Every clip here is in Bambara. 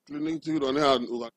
Clinique tigi dɔ, ne y'a u ka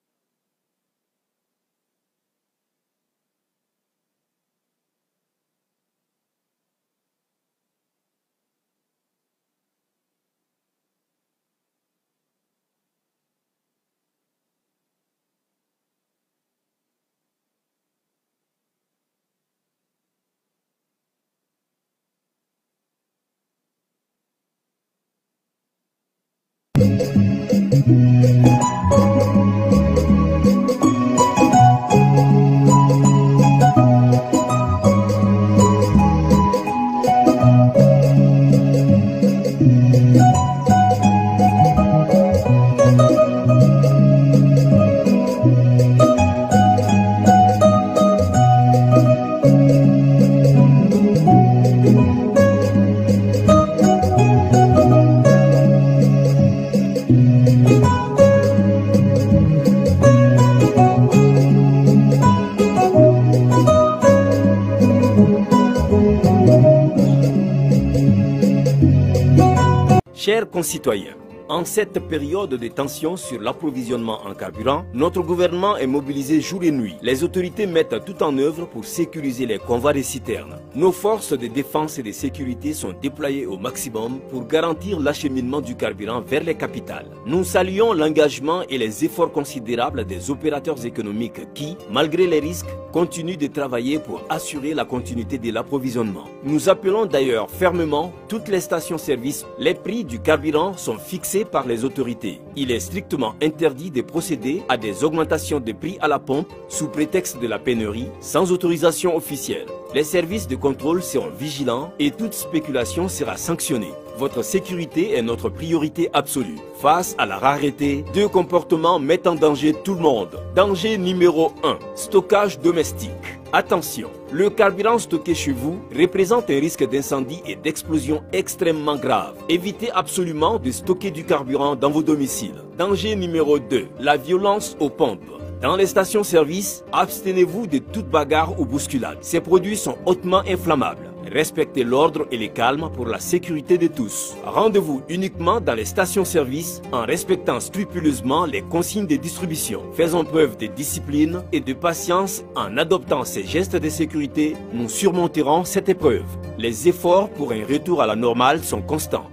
Chers concitoyens, en cette période de tension sur l'approvisionnement en carburant, notre gouvernement est mobilisé jour et nuit. Les autorités mettent tout en œuvre pour sécuriser les convois des citernes. Nos forces de défense et de sécurité sont déployées au maximum pour garantir l'acheminement du carburant vers les capitales. Nous saluons l'engagement et les efforts considérables des opérateurs économiques qui, malgré les risques, continuent de travailler pour assurer la continuité de l'approvisionnement. Nous appelons d'ailleurs fermement toutes les stations-service. Les prix du carburant sont fixés par les autorités. Il est strictement interdit de procéder à des augmentations de prix à la pompe sous prétexte de la pénurie sans autorisation officielle. Les services de contrôle seront vigilants et toute spéculation sera sanctionnée. Votre sécurité est notre priorité absolue. Face à la rareté, deux comportements mettent en danger tout le monde. Danger numéro 1, stockage domestique. Attention, le carburant stocké chez vous représente un risque d'incendie et d'explosion extrêmement grave. Évitez absolument de stocker du carburant dans vos domiciles. Danger numéro 2, la violence aux pompes. Dans les stations-service, abstenez-vous de toute bagarre ou bousculade. Ces produits sont hautement inflammables. Respectez l'ordre et le calme pour la sécurité de tous. Rendez-vous uniquement dans les stations-service en respectant scrupuleusement les consignes de distribution. Faisons preuve de discipline et de patience en adoptant ces gestes de sécurité. Nous surmonterons cette épreuve. Les efforts pour un retour à la normale sont constants.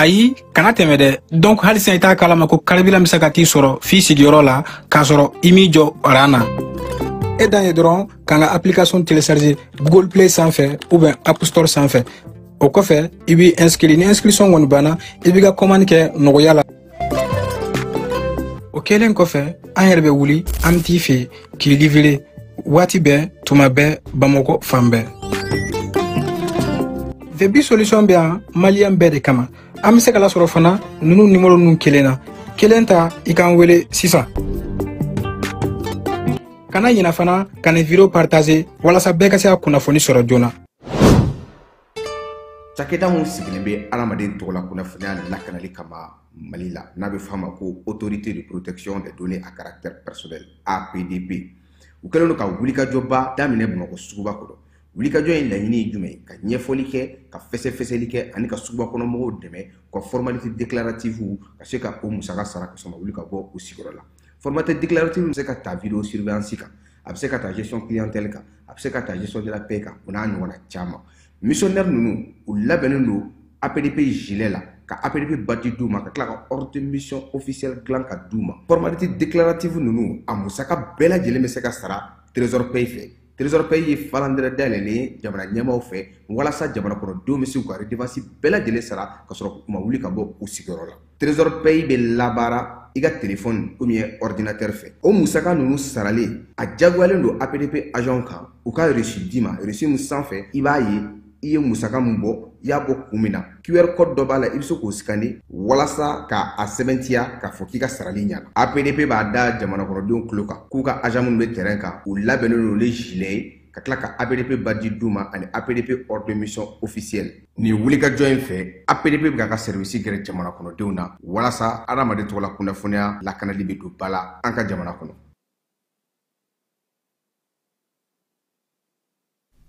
Ayi, kana tɛmɛ dɛ. Donc hali sisan i t'a kalama ko carburant bɛ se ka t'i sɔrɔ f'i sigiyɔrɔ la k'a sɔrɔ i m'i jɔ rang na. E dan ye dɔrɔn k'an ka application télécharger Google Play sanfɛ ou bien App Store sanfɛ. O kɔfɛ i b'i inscrire. Ni inscription kɔni banna, i b'i ka commande kɛ nɔgɔya la. O kɛlen kɔfɛ, an yɛrɛ bɛ wuli an bɛ t'i fɛ yen k'i livrer waati bɛɛ, tuma bɛɛ, Bamakɔ fan bɛɛ. The Big Solution bɛ yan maliyɛn bɛɛ de kama. An bɛ se ka lasɔrɔ fana ninnu nimoro ninnu kelen na. Kelen ta i k'an wele sisan. Kana ɲina fana ka nin vidéo partager walasa bɛɛ ka se ka kunnafoni sɔrɔ joona. Cakɛda mun sigilen bɛ adamaden tɔgɔ la kunnafoniya lakanali kama Mali la, n'a bɛ f'a ma ko Autorité de protection des données à caractère personnel, APDP. U kɛlen don ka wulikajɔba daminɛ Bamakɔ suguba kɔnɔ. Wulikajɔ in laɲini ye jumɛn ye? Ka ɲɛfɔli kɛ, ka fɛsɛfɛsɛli kɛ ani ka suguba kɔnɔ mɔgɔw dɛmɛ u ka formalité déclarative ka se ka o musaka sara ka sɔrɔ ka wuli ka bɔ u sigiyɔrɔ la. Formalité déclarative bɛ se ka ta vidéo surveillance kan, a bɛ se ka ta gestion clientèle kan, a bɛ se ka ta gestion de la paie kan, o n'a ɲɔgɔnna caman. Missionnaire ninnu u labɛnnen don APDP gilet la, ka APDP badge d'u ma, ka tila ka ordre de mission officielle dilan ka d'u ma. Formalité déclarative ninnu a musaka bɛɛ lajɛlen bɛ se ka sara Trésor Paye fɛ. Trésor Paye ye falandɛrɛ dayɛlɛlen ye jamana ɲɛmaaw fɛ walasa jamana kɔnɔdenw bɛ se k'u ka redevance bɛɛ lajɛlen sara ka sɔrɔ u ma wuli ka bɔ u sigiyɔrɔ la. Trésor Paye bɛ labaara i ka téléphone ou bien ordinateur fɛ. O musaka ninnu saralen a diyagoyalen don APDP agent kan u ka reçu d'i ma. Reçu min sanfɛ i b'a ye i ye musaka min bɔ, i y'a bɔ kun min na. QR code dɔ b'a la, i bɛ se k'o scanner walasa k'a sɛbɛntiya k'a fɔ k'i ka sarali ɲɛna. APDP b'a da jamana kɔnɔdenw tulo kan k'u ka agent minnu bɛ terrain kan, u labɛnnen don ni gilet ye ka tila ka APDP badge d'u ma ani APDP ordre de mission officielle. Nin wulikajɔ in fɛ, APDP bɛ k'a ka service gɛrɛ jamana kɔnɔdenw na walasa adamaden tɔgɔ la kunnafoniya lakanali bɛ don ba la an ka jamana kɔnɔ.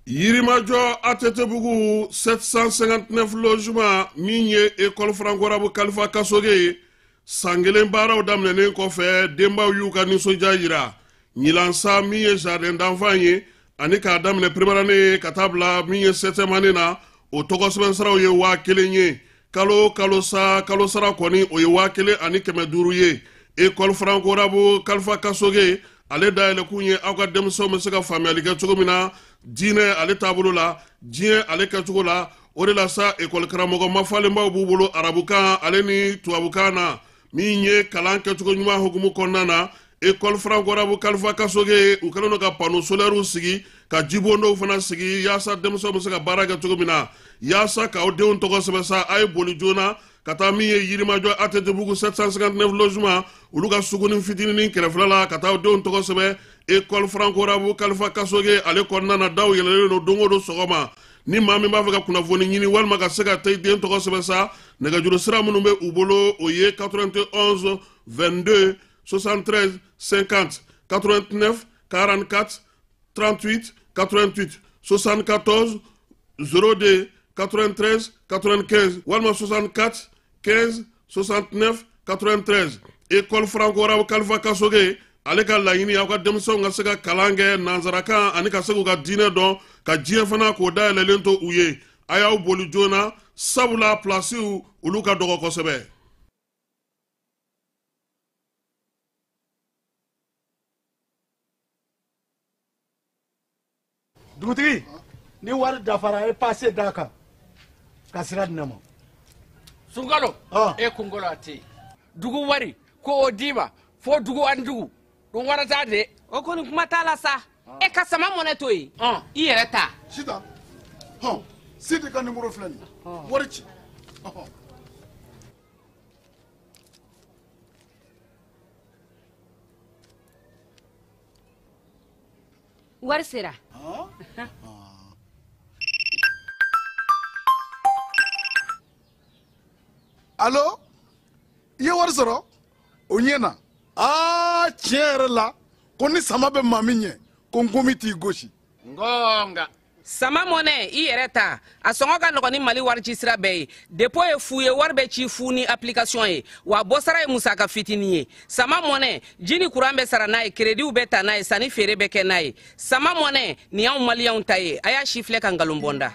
Yirimajɔ ATT-bugu 759 logements min ye école franco-arabe Kalifa Kasoge ye, san kelen baaraw daminɛnen kɔfɛ, denbaw y'u ka nisɔndiya yira. Ɲinan sa, min ye jardin d'enfant ye ani k'a daminɛ première année ka taa bila min ye septième année na, o tɔgɔ sɛbɛn saraw ye 1000 ye. Kalo o kalo sa, kalo sara kɔni o ye 1500 ye. École franco-arabe Kalifa Kasoge ale dayɛlɛkun ye aw ka denmisɛnw bɛ se ka faamuyali kɛ cogo min na diinɛ ale taabolo la, diɲɛ ale kɛcogo la. O de la sa, ekɔli karamɔgɔ mafalenbaw b'u bolo arabukan ale ni tubabukan na. Min ye kalan kɛcogo ɲuman hukumu kɔnɔna na, école franco-arabe Kalifa Kasoge u kɛlen don ka panneau solaires sigi, ka jibondow fana sigi, yaasa denmisɛnw bɛ se ka baara kɛ cogo min na. Yaasa k'aw denw tɔgɔ sɛbɛn sa, a ye boli joona ka taa min ye Yirimajɔ ATT-bugu 759 logements olu ka suguni fitininin kɛrɛfɛla la, ka taa denw tɔgɔ sɛbɛn école franco-arabe Kalifa Kasoge ale kɔnɔna na. Daw yɛlɛlen don don o don sɔgɔma. Ni maa min b'a fɛ ka kunnafoni ɲini walima ka se ka taa i den tɔgɔ sɛbɛn sa, nɛgɛjuru sira minnu bɛ u bolo, o ye 91 22 73 50, 89 44 38 88, 74 02 93 95 walima 64 15 69 93. École franco-arabe Kalifa Kasoge ale ka laɲini, aw ka denmisɛnw ka se ka kalan kɛ nanzarakan ani ka se k'u ka diinɛ dɔn, ka diɲɛ fana k'o dayɛlɛlen to u ye. A y'aw boli joona, sabula pilasiw olu ka dɔgɔ kosɛbɛ. Dugutigi, ni wari dafara, e passe d'a kan ka sira di ne ma. Sunkalo, e kunkolo a tɛ yen. Dugu wari ko o d'i ma fo dugu ani dugu dun wara t'a de. O kɔni kuma t'a la sa. E ka sama mɔnɛ to yen, i yɛrɛ ta. Sitan hɔn, Sidi ka nimoro filɛ nin ye, wari ci. Wari sera. Alo, i ye wari sɔrɔ o ɲɛ na. Aa, tiɲɛ yɛrɛ la, ko ni sama bɛ maa min ɲɛ, ko nkomi t'i gosi. Ngonga. Sama mɔnɛ, i yɛrɛ ta, a sɔngɔ ka nɔgɔn ni Mali wari ci sira bɛɛ ye. Dépôt ye fu ye, wari bɛ ci fu ni application ye, wa bɔsara ye musaka fitinin ye. Sama mɔnɛ, ji ni kuran bɛ sara n'a ye, créditw bɛ ta n'a ye, sanni feere bɛ kɛ n'a ye. Sama mɔnɛ nin y'anw maliyɛnw ta ye. A y'a si filɛ ka nkalon bɔ n da.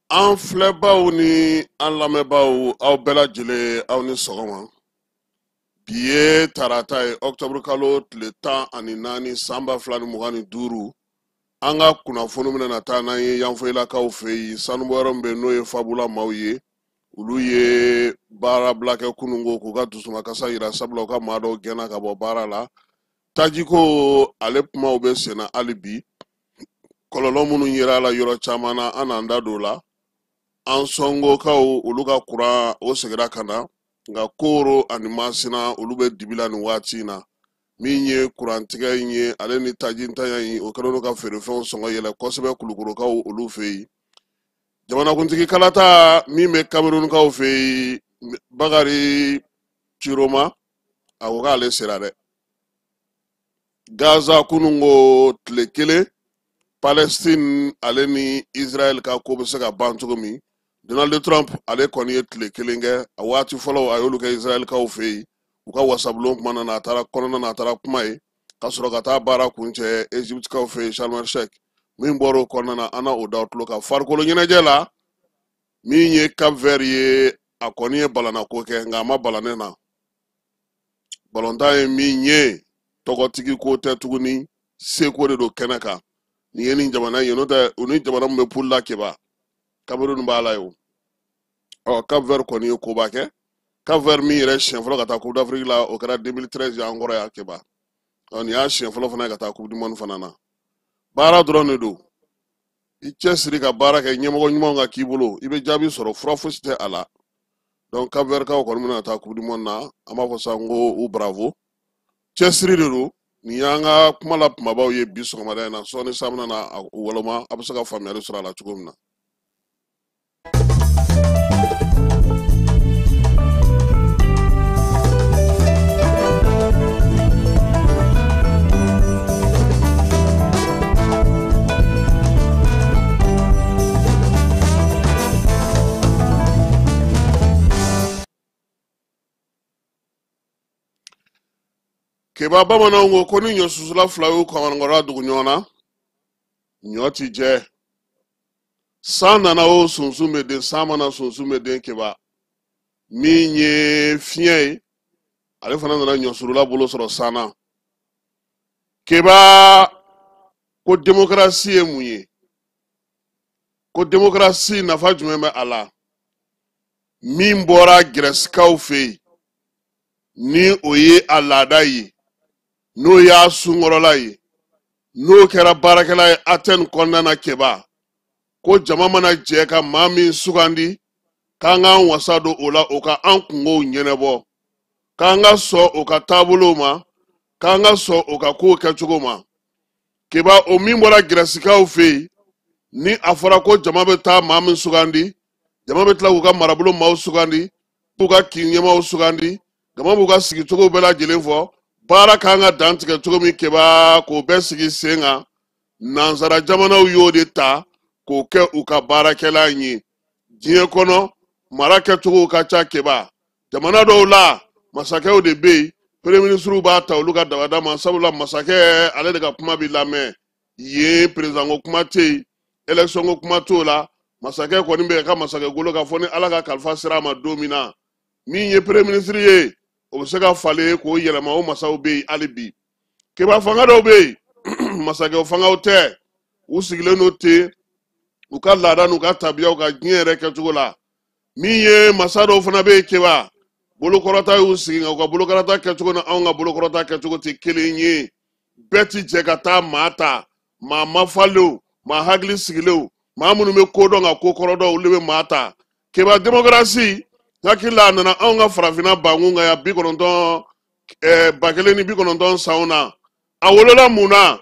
An filɛbaw ni an lamɛnbaw, aw bɛɛ lajɛlen, aw ni sɔgɔma. Bi ye tarata ye, ɔkutɔburu kalo tile 14, san 2025. An ka kunnafoni bɛna na taa n'an ye Yanfoyilakaw fɛ yen, sanubɔyɔrɔ min bɛ yen n'o ye Fabula maaw ye. Olu ye baarabila kɛ kununko k'u ka dusumakasa yira, sabula u ka maa dɔw gɛnna ka bɔ baara la. Tajiko ale kumaw bɛ senna hali bi, kɔlɔlɔ minnu yera a la yɔrɔ caman na, an n'an da don o la. An sɔngokaw olu ka kuran o seginna ka na, nka Koro ani Masina olu bɛ dibi la nin waati in na. Min ye kurantigɛ in ye ale ni tajintanya in, o kɛlen don ka feerefɛnw sɔngɔ yɛlɛ kosɛbɛ Kulukorokaw olu fɛ yen. Jamanakuntigi kalata min bɛ Kamerunkaw fɛ yen, Bakari Ciroma a ko k'ale sera dɛ. Gaza kununko tile kelen, Palestine ale ni Israël ka ko bɛ se ka ban cogo min. Donald Trump ale kɔni ye tile kelen kɛ, a waati fɔlɔ a y'olu kɛ Israëlkaw fɛ yen, u ka wasabulon kuma na, a taara kɔnɔna na, a taara kuma ye ka sɔrɔ ka taa baara kuncɛ Égyptekaw fɛ yen, Sharm el Sheikh. Min bɔra o kɔnɔna na, an na o da tulo kan. Farikolo ɲɛnajɛ la, min ye Cap Vert ye, a kɔni ye balannako kɛ, nka a ma bala ne na. Balontan ye min ye, tɔgɔtigi ko tɛ tuguni, seko de don kɛnɛ kan. Nin ye nin jamana ye, n'o tɛ u ni jamana min bɛ poule la Keba, Cameroun b'a la ye o. Ɔ, Cap Vert kɔni ye koba kɛ. Cap Vert min yɛrɛ siɲɛ fɔlɔ ka taa Coupe d'Afrique la, o kɛra 2013 an kɔrɔ yan Keba. Ɔ, nin y'a siɲɛ fɔlɔ fana ye ka taa Coupe du Monde fana na. Baara dɔrɔn de don. I cɛsiri ka baara kɛ, ɲɛmɔgɔ ɲumanw ka k'i bolo, i bɛ jaabi sɔrɔ, fura fosi tɛ a la. Donc Cap Vert kaw kɔni bɛna taa Coupe du Monde na, an b'a fɔ sa n ko u bravo. Cɛsiri de don. Nin y'an ka kuma la kumabaw ye bi sɔgɔmada in na. Sɔɔni sa bɛna na a woloma, a bɛ se ka faamuyali sɔrɔ a la cogo min na. Keba, bamananw ko ko ni ɲɔ susula fila y'u kɔngɔrɔngɔrɔ dugu ɲɔgɔn na, ɲɔ ti jɛ. San nana o, sunsun bɛ den, san mana sunsun bɛ den. Keba, min ye fiɲɛ ye, ale fana nana ɲɔsurula bolo sɔrɔ san na. Keba, ko demokarasi ye mun ye? Ko demokarasi nafa jumɛn bɛ a la? Min bɔra Gɛrɛsikaw fɛ yen, ni o ye a laada ye, n'o y'a sunkɔrɔla ye, n'o kɛra baarakɛla ye Atɛni kɔnɔna na, Keba, ko jama mana jɛ ka maa min sugandi, k'an k'an wasa don o la, o ka an kungow ɲɛnabɔ, k'an ka sɔn o ka taabolow ma, k'an ka sɔn o ka kow kɛcogo ma. Keba, o min bɔra Gɛrɛsikaw fɛ yen, ni a fɔra ko jama bɛ taa maa min sugandi, jama bɛ tila k'u ka marabolo maaw sugandi, k'u ka kin ɲɛmaaw sugandi, jama b'u ka sigicogo bɛɛ lajɛlen fɔ, baara kan ka dantigɛ cogo min, Keba, k'o bɛɛ sigi sen kan. Nansara jamanaw y'o de ta k'o kɛ u ka baarakɛla ye. Diɲɛ kɔnɔ mara kɛcogow ka ca, Keba. Jamana dɔw la, masakɛw de bɛ yen, premier ministre b'a ta olu ka dabada ma, sabula masakɛ ale de ka kuma bɛ lamɛn yen. Président ko kuma tɛ yen, élection ko kuma t'o la. Masakɛ kɔni bɛ ka masakɛ golo ka fɔ ni Ala ka kalifa sera a ma don min na, min ye premier ministre ye, o bɛ se ka falen k'o yɛlɛma. O masaw bɛ yen hali bi, Keba. Fanga dɔw bɛ yen, masakɛ fangaw tɛ, u sigilen don ten u ka laada n'u ka tabiyaw ka diɲɛ yɛrɛ kɛcogo la. Min ye masa dɔw fana bɛ yen, Keba, bolokɔrɔta y'u sigi, nka u ka bolokɔrɔta kɛcogo ni anw ka bolokɔrɔta kɛcogo tɛ kelen ye. Bɛɛ ti jɛ ka taa maa ta, maa mafalenw, maa hakili sigilenw, maa minnu bɛ ko dɔn ka ko kɔrɔ dɔn, olu de bɛ maa ta. Keba, demokarasi, hakili la, a nana anw ka farafinna bankun kan yan 90 1090 sanw na. A wolola mun na?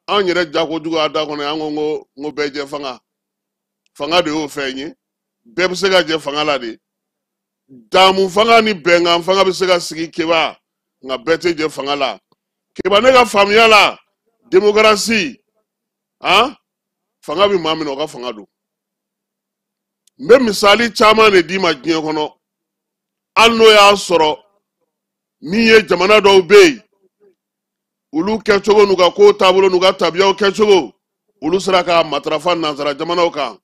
Anw yɛrɛ jakojugu a da kɔnɔ, an ko n ko bɛɛ jɛ fanga. Fanga de y'o fɛn ye, bɛɛ bɛ se ka jɛ fanga la de. Daamu fanga ni bɛnkan fanga bɛ se ka sigi, Keba, nka bɛɛ tɛ jɛ fanga la. Keba, ne ka faamuya la, demokarasi, han, fanga bɛ maa min na, o ka fanga don. N bɛ misali caman de d'i ma diɲɛ kɔnɔ, hali n'o y'a sɔrɔ min ye jamana dɔw bɛ yen, olu kɛcogo n'u ka kow taabolo n'u ka tabiyaw kɛcogo, olu sera ka matarafa nansara jamanaw kan.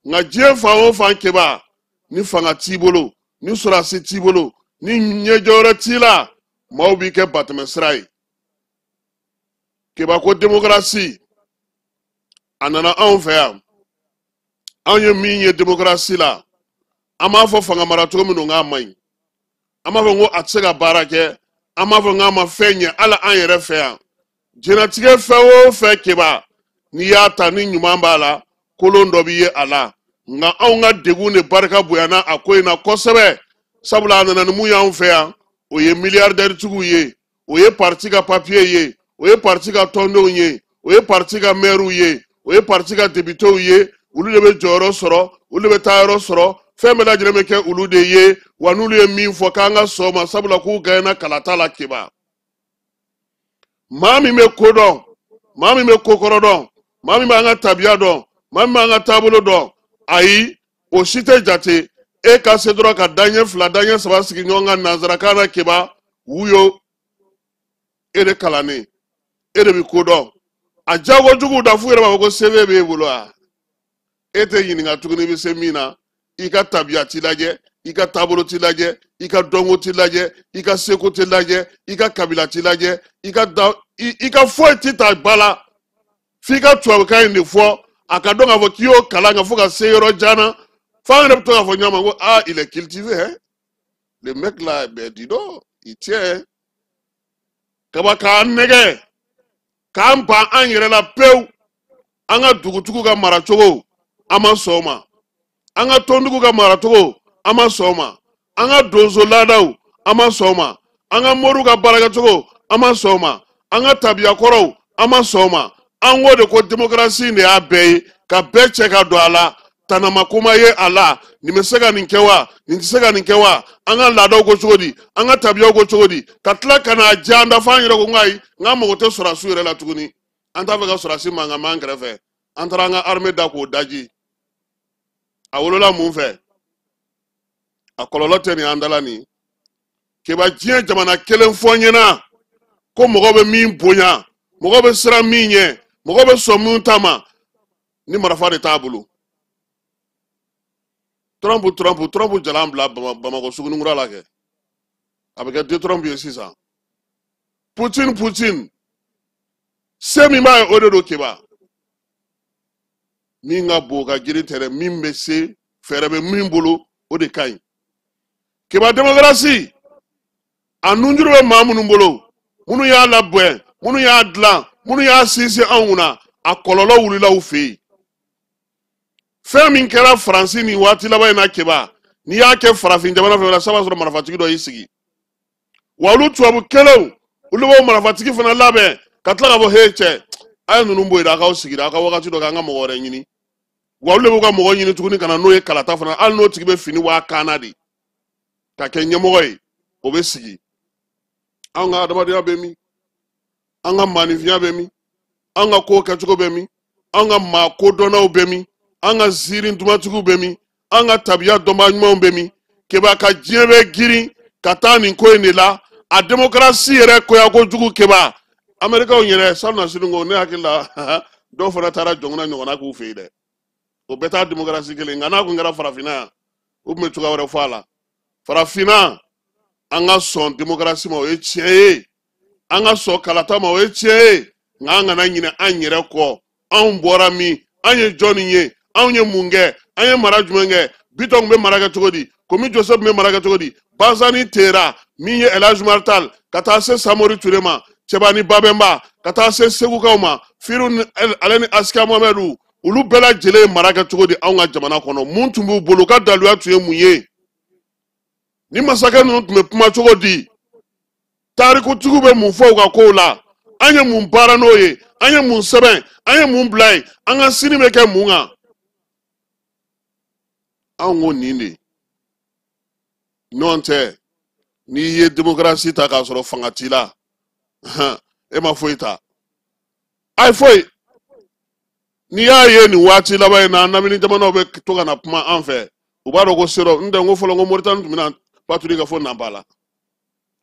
Nka diɲɛ fan o fan, Keba, ni fanga t'i bolo, ni sɔrɔdasi t'i bolo, ni ɲɛjɔyɔrɔ t'i la, maaw b'i kɛ batɛmɛsira ye. Keba, ko demokarasi a nana anw fɛ yan, anw ye min ye demokarasi la, an b'a fɔ fanga mara cogo min don k'a man ɲi, an b'a fɔ ko a tɛ se ka baara kɛ, an b'a fɔ k'a ma fɛn ɲɛ hali an yɛrɛ fɛ yan. Diɲɛlatigɛ fɛn o fɛn, Keba, n'i y'a ta, ni ɲuman b'a la, kolon dɔ b'i ye a la. Nka anw ka degun de barika bonyana a ko in na kosɛbɛ, sabula a nana ni mun y'anw fɛ yan, o ye milliardaire-tigiw ye, o ye parti ka papier ye, o ye parti ka tɔndenw ye, o ye parti ka maires ye, o ye parti ka députés ye. Olu de bɛ jɔyɔrɔ sɔrɔ, olu de bɛ taa yɔrɔ sɔrɔ, fɛn bɛɛ lajɛlen bɛ kɛ olu de ye. Wa n'olu ye min fɔ, k'an ka sɔn o ma, sabula k'u gagné kalata la. Keba, maa min bɛ ko dɔn, maa min bɛ ko kɔrɔ dɔn, maa min b'an ka tabiya dɔn, maa min b'an ka taabolo dɔn, ayi, o si tɛ jate. E ka se dɔrɔn ka daɲɛ fila, daɲɛ saba sigi ɲɔgɔn kan nanzarakan na, Keba, wuyo, e de kalannen, e de bɛ ko dɔn. A jago juguw da f'u yɛrɛ b'a fɔ ko CV b'e bolo wa? E tɛ ɲininka tuguni i bɛ se min na. I ka tabiya t'i lajɛ, i ka taabolo t'i lajɛ, i ka dɔnko t'i lajɛ, i ka seko t'i lajɛ, i ka kabila t'i lajɛ, i ka da, i ka foyi t'i ta ba la. F'i ka tubabukan in de fɔ a ka dɔn k'a fɔ k'i y'o kalan kɛ fo ka se yɔrɔ jan na, f'an yɛrɛ bɛ to k'a fɔ ɲɔgɔn ma ko ah, il est cultivé, hein, le mec là, ben dis donc, il tient. Kaba k'an nɛgɛ k'an ban an yɛrɛ la pewu. An ka dugutigiw ka maracogo, an ma sɔn o ma. An ka tɔntigiw ka maracogo, an ma sɔn o ma. An ka donso laadaw, an ma sɔn o ma. An ka moriw ka baarakɛcogo, an ma sɔn o ma. An ka tabiya kɔrɔw, an ma sɔn o ma. An ko de ko démocratie de y'a bɛɛ ye, ka bɛɛ cɛ ka don a la, tanama kuma ye a la, nin bɛ se ka nin kɛ wa, nin tɛ se ka nin kɛ wa, an ka laadaw ko cogo di, an ka tabiyaw ko cogo di, ka tila ka n'a diya an da f'an yɛrɛ ko n ko ayi, n k'an mago tɛ sɔrɔdasiw yɛrɛ la tuguni, an t'a fɛ ka sɔrɔdasi mankan m'an kɛrɛfɛ, an taara an ka armée da k'o daji. A wolola mun fɛ? A kɔlɔlɔ tɛ nin an da la nin. Keba, diɲɛ jamana kelen fɔ n ɲɛna ko mɔgɔ bɛ min bonya, mɔgɔ bɛ siran min ɲɛ, mɔgɔ bɛ sɔn min ta ma, ni marifa de t'a bolo. Trump, Trump, Trump jalan bila Bamakɔ Suguninkura la kɛ, a bɛ kɛ de Trump ye sisan. Putin, Putin, se min b'a ye o de don. Keba, min ka bon ka girin tɛ dɛ, min bɛ se, fɛɛrɛ bɛ min bolo, o de ka ɲi. Keba, démocratie a nunjuru bɛ maa minnu bolo, minnu y'a labɛn, minnu y'a dilan, minnu y'a sinsin anw kunna, a kɔlɔlɔ wulila u fɛ yen. Fɛn min kɛra Faransi nin waati laban in na, Keba, n'i y'a kɛ farafin jamana fɛn la, saba sɔrɔ marifatigi dɔ y'i sigi wa olu tubabu kelenw, olu b'o marifatigi fana labɛn ka tila k'a fɔ he cɛ, a ye ninnu bɔ yen, a k'aw sigi, a ka wagati dɔ kɛ, an ka mɔgɔ wɛrɛ ɲini. Wa olu de b'u ka mɔgɔ ɲini tuguni ka na n'o ye kalata fana, hali n'o tigi bɛ fini waa kan de ka kɛ ɲɛmɔgɔ ye, o bɛ sigi. Anw ka adamadenya bɛ min? An ka maaninfinya bɛ min? An ka ko kɛcogo bɛ min? An ka maa kodɔnnaw bɛ min? An ka ziiri dumatigiw bɛ min? An ka tabiya dɔnbaa ɲumanw bɛ min? Keba, ka diɲɛ bɛ girin ka taa nin ko in de la, a démocratie yɛrɛ koya kojugu. Keba, Amɛrikaw yɛrɛ salon sini ko ne hakili la, dɔw fana taara jɔnkuna ɲɔgɔnna k'u fɛ yen dɛ, o bɛɛ taa démocratie kelen. Nka n'a kun kɛra farafinna yan, u tun bɛ cogoya wɛrɛ fɔ a la. Farafinna, an ka sɔn démocratie ma, o ye tiɲɛ ye. An ka sɔn kalata ma, o ye tiɲɛ ye. Nka an kana ɲinɛ an yɛrɛ kɔ. Anw bɔra min? An ye jɔnni ye? Anw ye mun kɛ? An ye mara jumɛn kɛ? Bitɔn tun bɛ mara kɛ cogo di? Komi Joseph tun bɛ mara kɛ cogo di? Bazani Tera min ye El Hadj Umar Tall, ka taa se Samori Ture ma, Cɛbani Babɛnba, ka taa se Segukaw ma, Firu ale ni Askia Mohamɛdu, olu bɛɛ lajɛlen ye mara kɛ cogo di anw ka jamana kɔnɔ? Mun tun b'u bolo? U ka daluya tun ye mun ye? Ni masakɛ ninnu tun bɛ kuma cogo di? Tarikutigiw bɛ mun fɔ u ka kow la? An ye mun baara n'o ye? An ye mun sɛbɛn? An ye mun bila yen? An ka sini bɛ kɛ mun kan? Anw ko nin de ɲɔgɔn tɛ. N'i ye démocratie ta k'a sɔrɔ fanga t'i la, e ma foyi ta, a ye foyi. N'i y'a ye nin waati laban in na, lamini jamanaw bɛ to ka na kuma an fɛ, u b'a dɔn ko se dɔ n tɛ. N ko fɔlɔ, n ko Moritani tun bɛna patrouille kɛ fo Nanpala,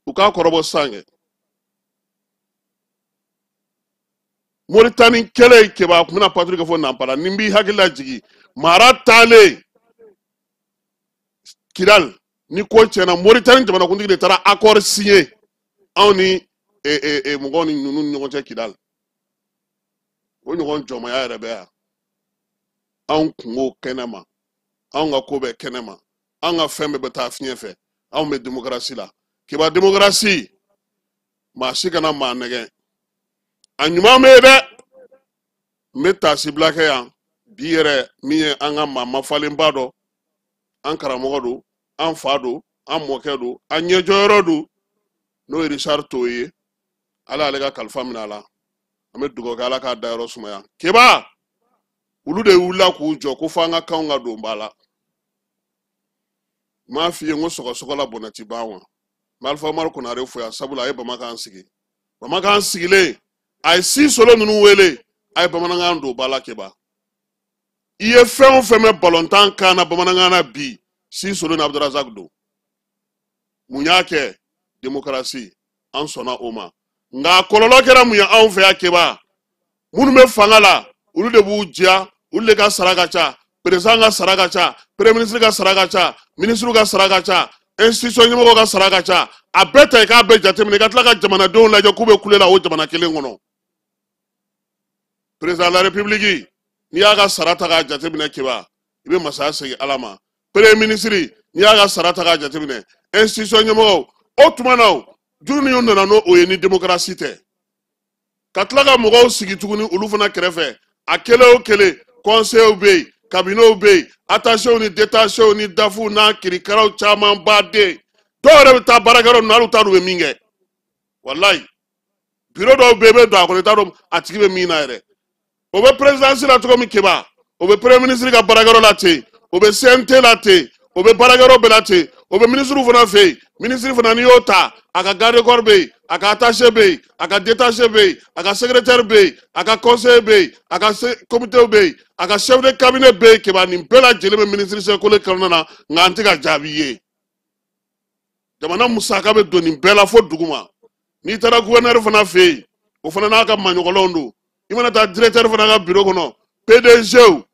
u k'a kɔrɔbɔ sisan kɛ. Moritani kɛlɛ, Keba, a tun bɛna patrouille kɛ fo Nanpala. Ni n b'i hakili lajigin, mara taalen Kidal ni ko tiɲɛna, Moritani jamanakuntigi de taara accord signé anw ni mɔgɔw ni ninnu ni ɲɔgɔn cɛ Kidal. O ɲɔgɔn jɔnmaya yɛrɛ bɛ yan. Anw kungo kɛnɛ ma, anw ka ko bɛ kɛnɛ ma, anw ka fɛn bɛɛ bɛ taa fiɲɛ fɛ. Anw bɛ démocratie la. Keba, démocratie, maa si kana maa nɛgɛn. A ɲuman bɛ yen dɛ. N bɛ taasibila kɛ yan bi yɛrɛ, min ye an ka maa mafalenba dɔ, an karamɔgɔ don, an fa don, an mɔkɛ don, an ɲɛjɔyɔrɔ don, n'o ye Richard Toye ye. Ala y'ale ka kalifa minɛ a la, an bɛ dugawu kɛ Ala k'a dayɔrɔ sumaya. Keba, olu de wulila k'u jɔ ko f'an ka kanw ka don ba la. N m'a f'i ye n ko sɔgɔsɔgɔ la bɔnɛ ti ban wa? N bɛ Alifa Umaru Konare fo yan, sabula a ye Bamakan sigi. Bamakan sigilen, a ye si solo ninnu wele, a ye bamanankan don ba la. Keba, i ye fɛn o fɛn mɛn balontan kan na bamanankan na bi, si solo ni Abdurazak don. Mun y'a kɛ? Démocratie, an sɔnna o ma. Nka a kɔlɔlɔ kɛra mun ye anw fɛ yan? Keba, minnu bɛ fanga la, olu de b'u diya, olu de ka sara ka ca. Président ka sara ka ca, premier ministre ka sara ka ca, ministre ka sara ka ca, institution ɲɛmɔgɔw ka sara ka ca. A bɛɛ ta, i k'a bɛɛ jateminɛ, i ka tila ka jamanadenw lajɛ k'u bɛ kule la o jamana kelen kɔnɔ. Président de la République, n'i y'a ka sara ta k'a jateminɛ Keba, i bɛ masaya segin Ala ma. Premier ministre, n'i y'a ka sara ta k'a jateminɛ, institution ɲɛmɔgɔw, o tuma na o, jumɛn nana n'o o ye ni démocratie tɛ? Ka tila ka mɔgɔw sigi tuguni olu fana kɛrɛfɛ, a kelen o kelen, conseils bɛ yen, cabinets bɛ yen, attachés ni détachés ni dafuw n'a kirikaraw caman baden. Dɔw yɛrɛ bɛ taa baarakɛyɔrɔ ninnu na, hali u t'a dɔn u bɛ min kɛ. Walayi, bureau dɔw bɛ yen, i bɛ don a kɔnɔ, i t'a dɔn a tigi bɛ min na yɛrɛ. O bɛ présidence la cogo min Keba, o bɛ premier ministre ka baarakɛyɔrɔ la ten, o bɛ CNT la ten, o bɛ baarakɛyɔrɔ bɛɛ la ten, o bɛ ministre fana fɛ yen. Ministre fana n'i y'o ta, a ka garde corps bɛ yen, a ka attaché bɛ yen, a ka détaché bɛ yen, a ka secrétaire bɛ yen, a ka conseiller bɛ yen, a ka comité bɛ yen, a ka chef de cabinet bɛ yen. Keba, nin bɛɛ lajɛlen bɛ ministre Sɛkole kɔnɔna na, nka an tɛ ka jaabi ye. Jamana musaka bɛ don nin bɛɛ la fo duguma. N'i taara gouverneur fana fɛ yen, o fana n'a ka maɲɔgɔnlenw don. I mana taa directeur fana ka bureau kɔnɔ, PDG,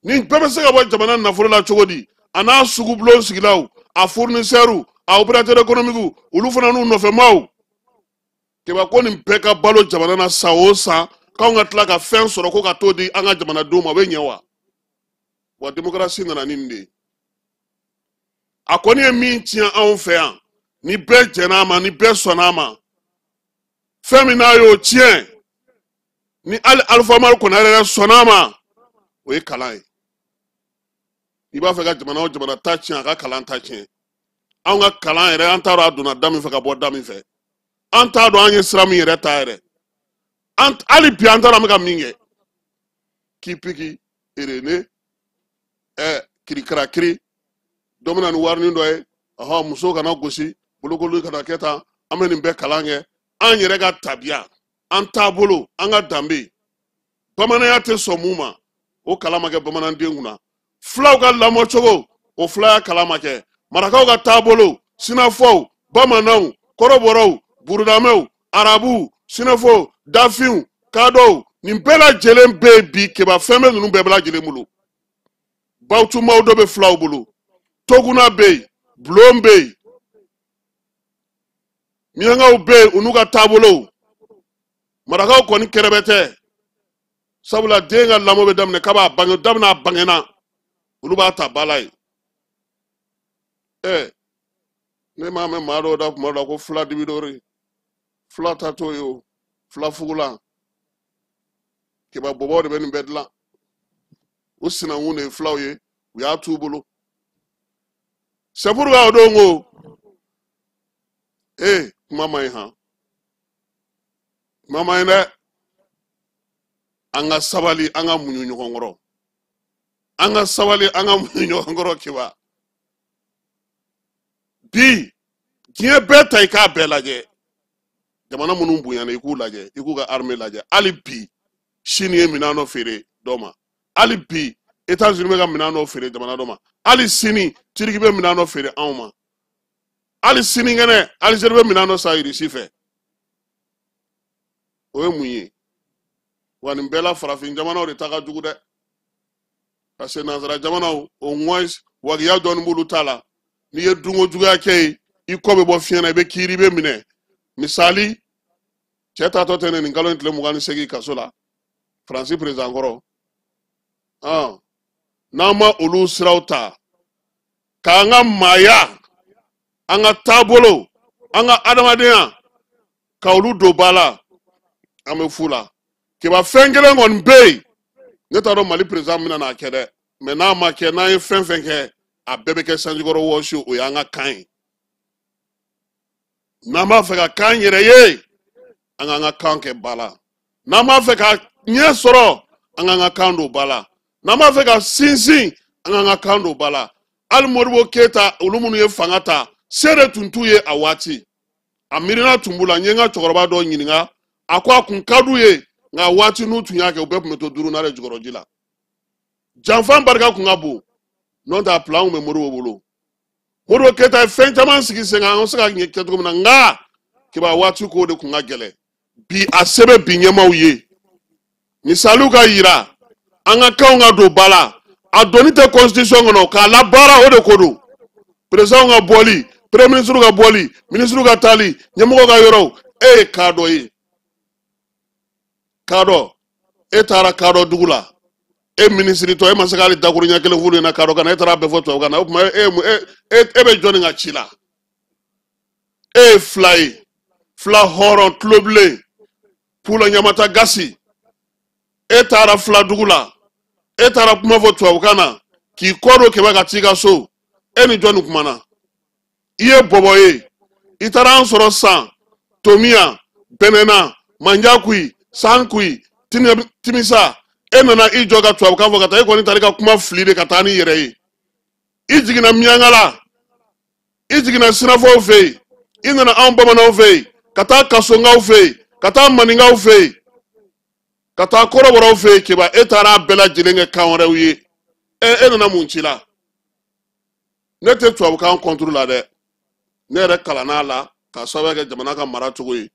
nin bɛɛ bɛ se ka bɔ jamana nafolo la cogo di? A n'a sugubulon sigilaw, a fournisseurs, a opérateur économique, olu fana n'u nɔfɛmaw. Keba, ko nin bɛɛ ka balo jamana na san o san, k'anw ka tila ka fɛn sɔrɔ ko ka t'o di an ka jamanadenw ma, o bɛ ɲɛ wa? Wa démocratie nana ni nin de ye. A kɔni ye min tiɲɛ anw fɛ yan, ni bɛɛ jɛn'a ma, ni bɛɛ sɔnn'a ma, fɛn min n'a y'o tiɲɛ, ni hali Alpha Umaru Konare yɛrɛ sɔnn'a ma, o ye kalan ye. I b'a fɛ ka jamana o jamana ta tiɲɛ, a ka kalan ta tiɲɛ. Anw ka kalan yɛrɛ, an t'a dɔn a donna da min fɛ ka bɔ da min fɛ, an t'a dɔn an ye sira min yɛrɛ ta yɛrɛ, an hali bi an t'a dɔn an bɛ ka min kɛ. Kipiki erene ɛ kirikarakiri, dɔ bɛ na ni warinin dɔ ye, ɔhɔn, muso kana gosi, bolokoli kana kɛ tan, an bɛ nin bɛɛ kalan kɛ. An yɛrɛ ka tabiya, an taabolo, an ka danbe, bamananya tɛ sɔn mun ma, o kalan ma kɛ bamananden kunna. Fulaw ka lamɔcogo, o filaya kalan ma kɛ. Marakaw ka taabolo, sinafɔw, bamananw, kɔrɔbɔrɔw, burudamɛw, arabuw, sinafɔw, dafinw, kadɔw, nin bɛɛ lajɛlen bɛ yen bi. Keba, fɛn bɛ ninnu bɛɛ lajɛlen bolo. Bawutumaw dɔ bɛ fulaw bolo, toguna bɛ yen, bulon bɛ yen, miyankaw bɛ yen, u n'u ka taabolow. Marakaw kɔni kɛrɛbɛ tɛ, sabula den ka lamɔ bɛ daminɛ kab'a bange daminɛ, a bangena, olu b'a ta ba la yen. Ɛ, ne m'a mɛn maa dɔw da kuma dɔ la ko fila dibidori, fila ta t'o ye o, fila fugulan. Keba, bɔbɔw de bɛ nin bɛɛ dilan. O sinankun de ye filaw ye, u y'a t'u bolo. C'est pourquoi o don ko ee, kuma ma ɲi han, kuma ma ɲi dɛ. An ka sabali, an ka muɲu ɲɔgɔn kɔrɔ, an ka sabali, an ka muɲu ɲɔgɔn kɔrɔ. Keba, bi diɲɛ bɛɛ ta, i k'a bɛɛ lajɛ, jamana minnu bonyana, i k'u lajɛ, i k'u ka armée lajɛ. Hali bi Chine ye minɛn dɔ feere dɔ ma, hali bi États-Unis bɛ ka minɛn dɔ feere jamana dɔ ma, hali sini Turki bɛ minɛn dɔ feere anw ma, hali sinikɛnɛ Algérie bɛ minɛn dɔ san Russie fɛ. O ye mun ye? Wa nin bɛɛ la, farafin jamanaw de ta ka jugu dɛ, parce que nanzara jamanaw, au moins wagiya dɔɔni b'olu ta la. N'i ye dunko juguya kɛ yen, i kɔ bɛ bɔ fiɲɛ na, i bɛ kiiri, i bɛ minɛ. Misali, cɛ taatɔ tɛ nin kalo in tile 28 kaso la, Faransi président kɔrɔ. N'an ma olu siraw ta k'an ka maaya, an ka taabolo, an ka adamadenya, ka olu don ba la, an bɛ fu la. Keba, fɛn kelen kɔni bɛ yen, ne t'a dɔn Mali président bɛna n'a kɛ dɛ, mɛ n'a ma kɛ, n'an ye fɛn fɛn kɛ, a bɛɛ bɛ kɛ sanjikɔrɔ wɔsi. O y'an ka kan ye. N'an b'a fɛ ka k'an yɛrɛ ye, an k'an ka kan kɛ ba la. N'an b'a fɛ ka ɲɛ sɔrɔ, an k'an ka kan don ba la. N'an b'a fɛ ka sinsin, an k'an ka kan don ba la. Hali Modibo Keyita, olu minnu ye fanga ta, se de tun t'u ye a waati, a miirina tun b'u la. N ye n ka cɛkɔrɔba dɔ ɲininka, a ko a kun ka d'u ye, nka waati n'u tun y'a kɛ, u bɛɛ tun bɛ to duurunan de jukɔrɔ ji la. Janfan barika kun ka bon, n'o tɛ a plan kun bɛ Modibo bolo. Modibo Keyita ye fɛn caman sigi sen kan, an bɛ se ka ɲɛ kɛ cogo min na, nka kiba waati ko de kun ka gɛlɛn. Bi a se bɛ bi ɲɛmaaw ye, misaliw ka yira, an ka kanw ka don ba la. A doni tɛ constitution kɔnɔ k'a labaara, o de ko don. Président ka bɔli, premier ministre ka bɔli, ministre ka taali, ɲɛmɔgɔ ka yɔrɔw, e ye kadɔ ye, kadɔ E taara kadɔ dugu la, e minisiri tɔ, e ma se k'ale dakuruɲɛ kelen f'olu ɲɛna kadɔ kan na, e taara a bɛɛ fɔ tubabukan na. O tuma e bɛ jɔnni ka ci la? E ye fila ye, fila hɔrɔn tulobilen, pula ɲamata gasi. E taara fila dugu la, e taara kuma fɔ tubabukan na k'i kɔ don kɛmɛ ka t'i ka so. E ni jɔnni kumana? I ye bɔbɔ ye, i taara an sɔrɔ san tomiya, bɛnɛna, manjakuyi, sankuyi, timisa. E nana i jɔ ka tubabukan fɔ ka taa, e kɔni taara i ka kuma fili de ka taa n'i yɛrɛ ye. I jiginna Miyankala, i jiginna Sinafɔw fɛ yen, i nana anw bamananw fɛ yen, ka taa Kasonkaw fɛ yen, ka taa Maninkaw fɛ yen, ka taa kɔrɔbɔrɔw fɛ yen. Keba, e taara a bɛɛ lajɛlen kɛ kan wɛrɛw ye. E nana mun ci la? Ne tɛ tubabukan kɔnturu la dɛ, ne yɛrɛ kalanna a la k'a sababu kɛ jamana ka mara cogo ye.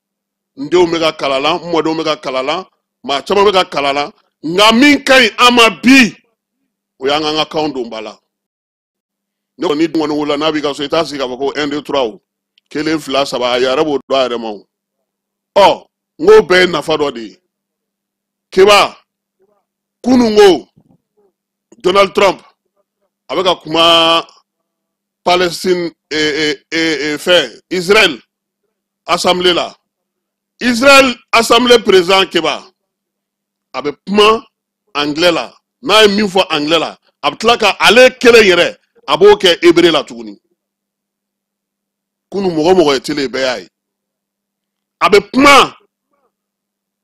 N denw bɛ ka kalan la, n mɔdenw bɛ ka kalan la, maa caman bɛ ka kalan la. Nka min ka ɲi an ma bi, o y'an k'an ka kanw don ba la. Ne kɔni kɔni wolola n'a b'i ka so, i t'a sigi k'a fɔ ko 1 2 3 o, 1 2 3, a yɛrɛ b'o dɔn a yɛrɛ ma o. Ɔ, n k'o bɛɛ ye nafa dɔ de ye. Keba, kunun ko Donald Trump a bɛ ka kuma Palestine fɛn Israël assemblée la. Israël assemblée président Keba, a bɛ kuma anglais la. N'a ye min fɔ anglais la, a bɛ tila ka ale kelen yɛrɛ a b'o kɛ hébreu la tuguni. Kunun mɔgɔ mɔgɔ ye télé bɛɛ y'a ye. A bɛ kuma,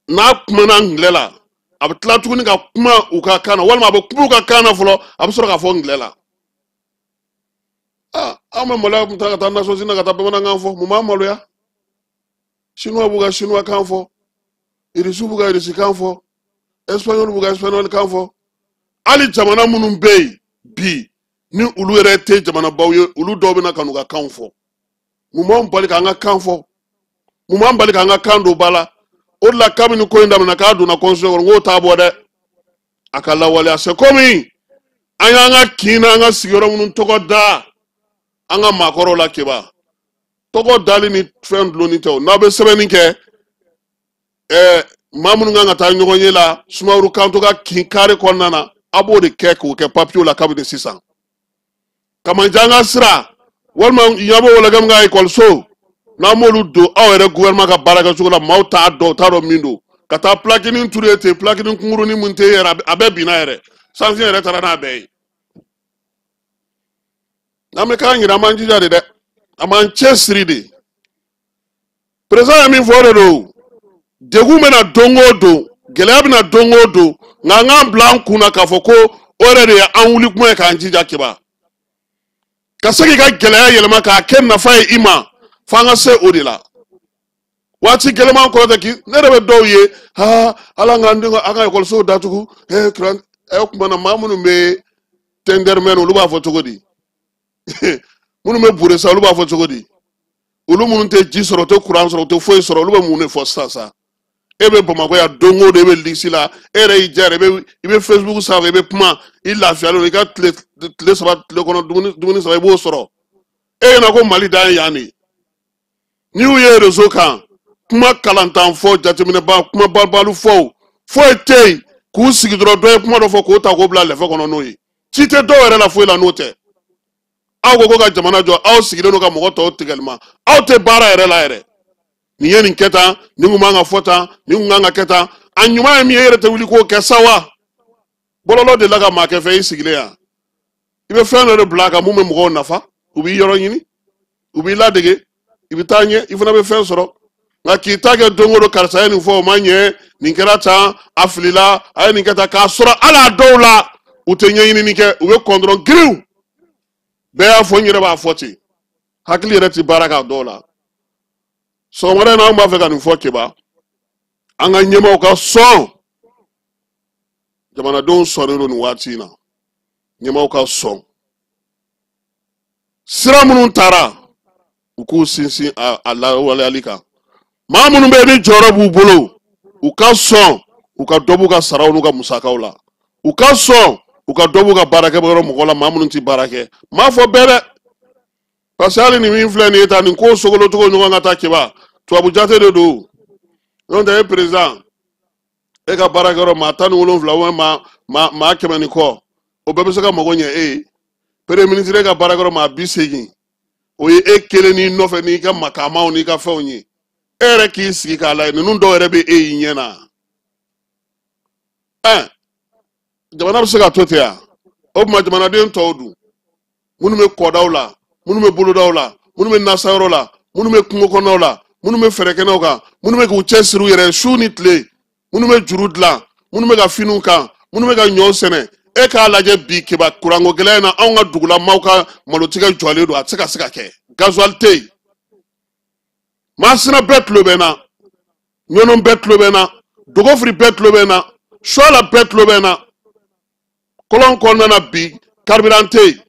n'a kumana anglais la, a bɛ tila tuguni ka kuma u ka kan na, walima a bɛ kuma u ka kan na fɔlɔ, a bɛ sɔrɔ k'a fɔ anglais la. Ah, an bɛ maloya kun ta ka taa Nations Unies ka taa bamanankan fɔ, mun b'an maloya? Chinois b'u ka chinois kan fɔ, Irisiw b'u ka irisi kan fɔ, Espagnol b'u ka espagnol kan fɔ. Hali jamana minnu bɛ yen bi ni olu yɛrɛ tɛ jamanabaw ye, olu dɔw bɛ na ka n'u ka kanw fɔ. Mun b'anw bali k'an ka kan fɔ? Mun b'an bali k'an ka kan don ba la? O de la kabini ko in daminɛ k'a donna constitution kɔnɔ, n k'o t'a bɔ dɛ, a ka lawaleya. C'est comme an y'an ka kin n'an ka sigiyɔrɔ minnu tɔgɔ da an ka maakɔrɔw la. Keba, tɔgɔ dali ni fɛn dulonni tɛ o. N'aw bɛ sɛbɛnni kɛ, maa minnu kan ka taa ɲɔgɔn ye la Sumaworo Kanto ka kin kare kɔnɔna na, a b'o de kɛ k'o kɛ papiyew la kabini sisan. Kamanjan ka sira walima Ɲabo Wɔlɔkɛ ka ekɔliso, n'an m'olu don aw yɛrɛ gouvernement ka baara kɛcogo la, maaw t'a dɔn, u t'a dɔn min don. Ka taa pilakinin turu ye ten, pilakinin kunkurunin mun tɛ yɛrɛ, a bɛɛ binna yɛrɛ, sanfiyɛn yɛrɛ taara n'a bɛɛ ye. N'an bɛ k'an yɛrɛ, an b'an jija de dɛ, an b'an cɛ siri de. Président ye min fɔ o de don. Degun bɛna don o don, gɛlɛya bɛna don o don, nka an k'an bila an kun na k'a fɔ ko o yɛrɛ de ye an wuli kuma ye k'an jija. Keba, ka se k'i ka gɛlɛya yɛlɛma k'a kɛ nafa ye i ma, f'an ka se o de la. Waati gɛlɛman kɔrɔ tɛ k'i ne yɛrɛ bɛ dɔw ye, aa, ala k'an denw an ka ekɔlisow datugu. Kuran o tuma na, maa minnu bɛ tɛndɛrimɛn, olu b'a fɔ cogo di? Minnu bɛ bure sa, olu b'a fɔ cogo di? Olu minnu tɛ ji sɔrɔ, u tɛ kuran sɔrɔ, u tɛ foyi sɔrɔ, olu bɛ mun de fɔ sisan sa? E bɛ Bamakɔ yan don o don, e bɛ lisi la, e yɛrɛ y'i diya yɛrɛ, i bɛ Facebook sanfɛ, i bɛ kuma, i lafiyalen don, i ka tile saba tile kɔnɔ, dumuni saba i b'o sɔrɔ. E ɲɛna ko Mali dan ye yan de. N'i y'u ye réseau kan, kuma kalantan fɔ, jateminɛba kuma balibali fɔ, foyi tɛ yen, k'u sigi dɔrɔn, dɔ ye kuma dɔ fɔ k'o ta k'o bila lɛfɛ kɔnɔ n'o ye. Ci tɛ dɔw yɛrɛ la foyi la n'o tɛ. Aw ko ka jamana jɔ, aw sigilen don ka mɔgɔ tɔw tigɛli ma, aw tɛ baara yɛrɛ la yɛrɛ. Nin ye nin kɛ tan, nin kun man ka fɔ tan, nin kun kan ka kɛ tan. A ɲuman ye min ye, e yɛrɛ tɛ wuli k'o kɛ sa wa? Bɔlɔlɔ delila ka maa kɛ fɛn i sigilen yan. I bɛ fɛn dɔ de bila a kan mun bɛ mɔgɔw nafa, u b'i yɔrɔ ɲini, u b'i ladege, i bɛ taa ɲɛ, i fana bɛ fɛn sɔrɔ. Nka k'i ta kɛ don o don, karisa ye nin fɔ, o ma ɲɛ, nin kɛra tan, a filila, a ye nin kɛ tan, k'a sɔrɔ hali a dɔw la u tɛ ɲɛɲinini kɛ, u bɛ kɔn dɔrɔn giriw. Bɛɛ y'a fɔ, n yɛrɛ b'a fɔ ten, hakili yɛrɛ ti baara k'a dɔw la. Sɔgɔmada in na, an b'a fɛ ka nin fɔ Keba, an ka ɲɛmaaw ka sɔn. Jamanadenw sɔnnen don nin waati in na, ɲɛmaaw ka sɔn. Sira minnu taara, u k'u sinsin a lawaleyali kan. Maa minnu bɛ yen ni jɔyɔrɔ b'u bolo, u ka sɔn u ka dɔ b'u ka saraw n'u ka musakaw la, u ka sɔn u ka dɔ b'u ka baarakɛyɔrɔ mɔgɔ la, maa minnu tɛ baara kɛ. N m'a fɔ bɛɛ dɛ, parce que hali nin min filɛ nin ye tan, nin ko sogolocogo ɲɔgɔn ka taa Keba, tubabu jate de don. N'o tɛ e président, E ka baarakɛyɔrɔ maa 17 ou maa 100 ni kɔ, o bɛɛ bɛ se ka mago ɲɛ e ye. Premier ministre e ka baarakɛyɔrɔ maa 80, o ye e kelen n'i nɔfɛ n'i ka makamaw n'i ka fɛnw ye. E yɛrɛ k'i sigi k'a lajɛ, ninnu dɔw yɛrɛ bɛ e y'i ɲɛ na. Jamana bɛ se ka to ten wa? O tuma jamanaden tɔw dun, minnu bɛ kɔdaw la, minnu bɛ bolodaw la, minnu bɛ nasayɔrɔ la, minnu bɛ kungo kɔnɔnaw la, minnu bɛ fɛɛrɛkɛnɛw kan, minnu bɛ k'u cɛsiri u yɛrɛ su ni tile, minnu bɛ juru dilan, minnu bɛ ka finiw kan, minnu bɛ ka ɲɔ sɛnɛ. E k'a lajɛ bi Keba, kuranko gɛlɛya in na, anw ka dugulamaw ka malotigɛ jɔlen don, a tɛ se ka se ka kɛ. Gasoil tɛ yen. Masina bɛɛ tulo bɛ n na, Ɲɔnɔ bɛɛ tulo bɛ n na, Dogofiri bɛɛ tulo bɛ n na, Suwala bɛɛ tulo bɛ n na. Kɔlɔn kɔnɔna na bi, carburant tɛ yen.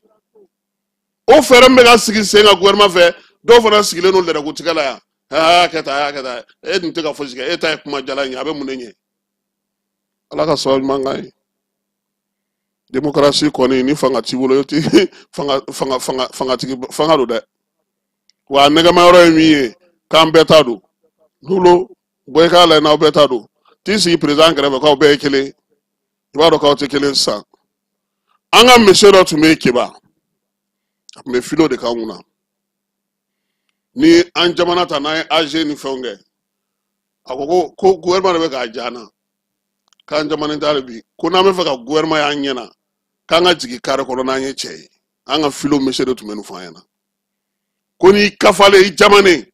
O fɛɛrɛ min bɛ ka sigi sen kan gouvernement fɛ, dɔw fana sigilen don lɛrɛkotigɛ la yan. A y'a kɛ tan, a y'a kɛ tan. E dun tɛ ka fosi kɛ, e ta ye kuma jalan ye, a bɛ mun de ɲɛ? Ala ka sababu ɲuman k'an ye. Démocratie kɔni, ni fanga t'i bolo, e ti fangatigi fanga don dɛ. Wa a nɛgɛmayɔrɔ ye min ye, k'an bɛɛ ta don. N'olu bɔ i k'a lajɛ n'aw bɛɛ ta don. T'i sigi président kɛrɛfɛ k'aw bɛɛ ye kelen. I b'a dɔn k'aw tɛ kelen sisan. An ka monsieur dɔ tun bɛ yen Keba, a tun bɛ philo de k'an kunna. Ni an jamana ta n'an ye AG ni fɛnw kɛ, a ko ko gouvernement de bɛ k'a ja an na, k'an jamana t'a bi, ko n'an bɛ fɛ ka gouvernement y'an ɲɛ na, k'an ka jigin carré kɔnɔ n'an ye cɛ ye. An ka philo monsieur de tun bɛ nin fɔ an ɲɛna. Ko n'i kafalen, i jamanen,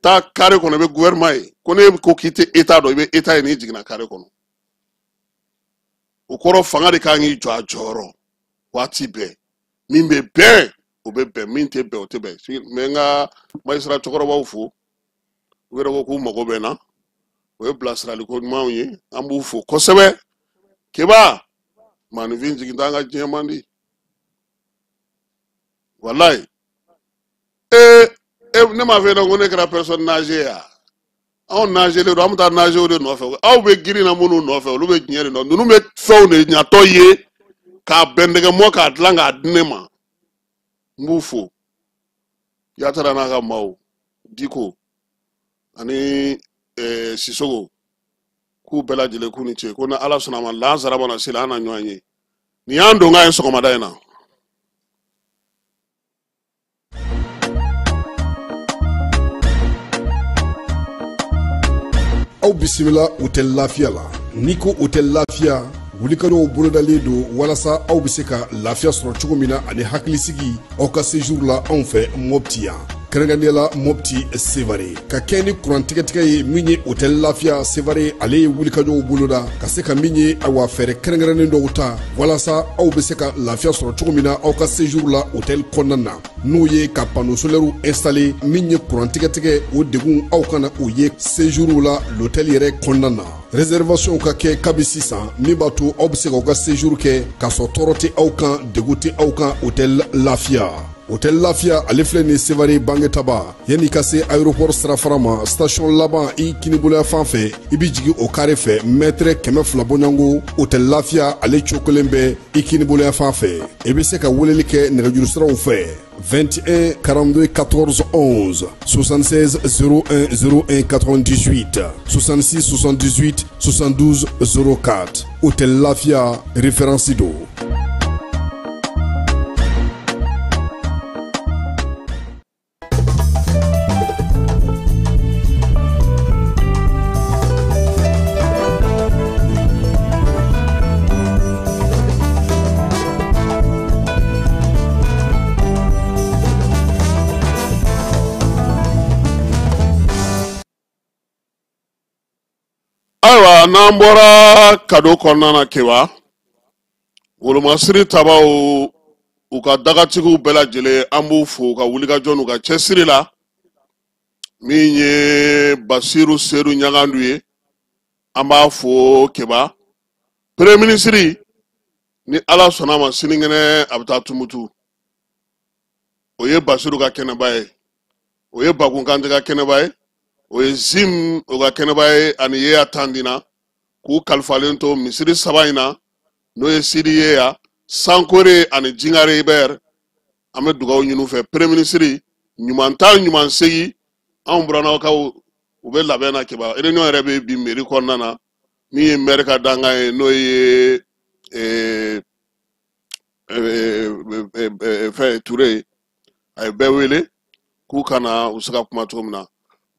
taa carré kɔnɔ, i bɛ gouvernement ye. Ko n'e ko k'i tɛ état dɔn, i bɛ état ye n'i jiginna carré kɔnɔ. O kɔrɔ fanga de kan k'i jɔ a jɔyɔrɔ waati bɛɛ. Min bɛ bɛn, o bɛ bɛn, min tɛ bɛn, o tɛ bɛn. N bɛ n ka magistrat cɛkɔrɔbaw fo, u yɛrɛ ko k'u mago bɛ n na. O ye bilasiraliko ɲumanw ye, an b'u fo kosɛbɛ. Keba, maaninfin jigin t'an ka diɲɛ man di. Walayi. Ne m'a fɔ e ɲɛna ko ne kɛra personne âgée ye wa? Anw nagelen don, an bɛ taa nagew de nɔfɛ. Aw bɛ girin na minnu nɔfɛ, olu bɛ diɲɛ de nɔfɛ. Ninnu bɛ fɛnw de ɲatɔ ye k'a bɛndɛgɛmɔ k'a dilan k'a di ne ma. N b'u fo. Yatara n'a ka maaw, Diko ani Sisoko, k'u bɛɛ lajɛlen k'u ni ce. Ko ni Ala sɔnna a ma, lansara mana seli, an na ɲɔgɔn ye. Nin y'an donkan ye sɔgɔmada in na. Aw bisimila Hôtel Lafiya la. N'i ko Hôtel Lafiya, wulikajɔw bolodalen don walasa aw bɛ se ka lafiya sɔrɔ cogo min na ani hakilisigi aw ka séjour la anw fɛ Mopti yan. Kɛrɛnkɛrɛnnenya la Mopti Sevare. Ka kɛ ni kuran tigɛtigɛ ye min ye Hôtel Lafiya Sevare, ale ye wulikajɔw boloda ka se ka min ye awa fɛɛrɛ kɛrɛnkɛrɛnnen dɔw ta walasa aw bɛ se ka lafiya sɔrɔ cogo min na aw ka séjour la hôtel kɔnɔna na. N'o ye ka panneau solaire installé min ye kuran tigɛtigɛ o degun aw kana o ye séjour la l'hôtel yɛrɛ kɔnɔna na. Réservation ka kɛ kabi sisan min b'a to aw bɛ se k'aw ka séjour kɛ k'a sɔrɔ tɔɔrɔ tɛ aw kan, degun tɛ aw kan Hôtel Lafiya. Hôtel Lafiya ale filɛ nin Sevare Bangetaba, yanni ka se aéroport sirafara ma, station laban i kiniboloya fan fɛ, i bɛ jigin o carré fɛ mètre 200 bɔɲɔgɔnko. Hôtel Lafiya ale cokolen bɛ i kiniboloya fan fɛ. I bɛ se ka weleli kɛ nɛgɛjuru siraw fɛ 21 42 14 11, 76 01 01 98, 66 78 72 04. Hôtel Lafiya référence don. Ayiwa, n'an bɔra kado kɔnɔna na Keba, wolomasiri tabaw u ka dagatigiw bɛɛ lajɛlen, an b'u fo u ka wulikajɔ n'u ka cɛsiri la. Min ye Basiru Sedu Ɲagandu ye, an b'a fo Keba. Premier ministre, ni Ala sɔnna a ma, sinikɛnɛ a bɛ taa Tumutu. O ye Basiru ka kɛnɛba ye, o ye Bakun Kante ka kɛnɛba ye, o ye Zim o ka kɛnɛba ye, ani Yeya Tandina k'u kalifalen to misiri saba in na, n'o ye Sidi Yeya, Sankore ani Jingare Ibɛr. An bɛ dugawu ɲini u fɛ. Premier ministre, ɲuman taa ɲuman segin, anw Buranakaw u bɛ labɛn na Keba. Réunion yɛrɛ bɛ bi mairie kɔnɔna na. Min ye maire ka dankan ye, n'o ye fɛn Ture ye, a ye bɛɛ wele k'u ka na u se ka kuma cogo min na.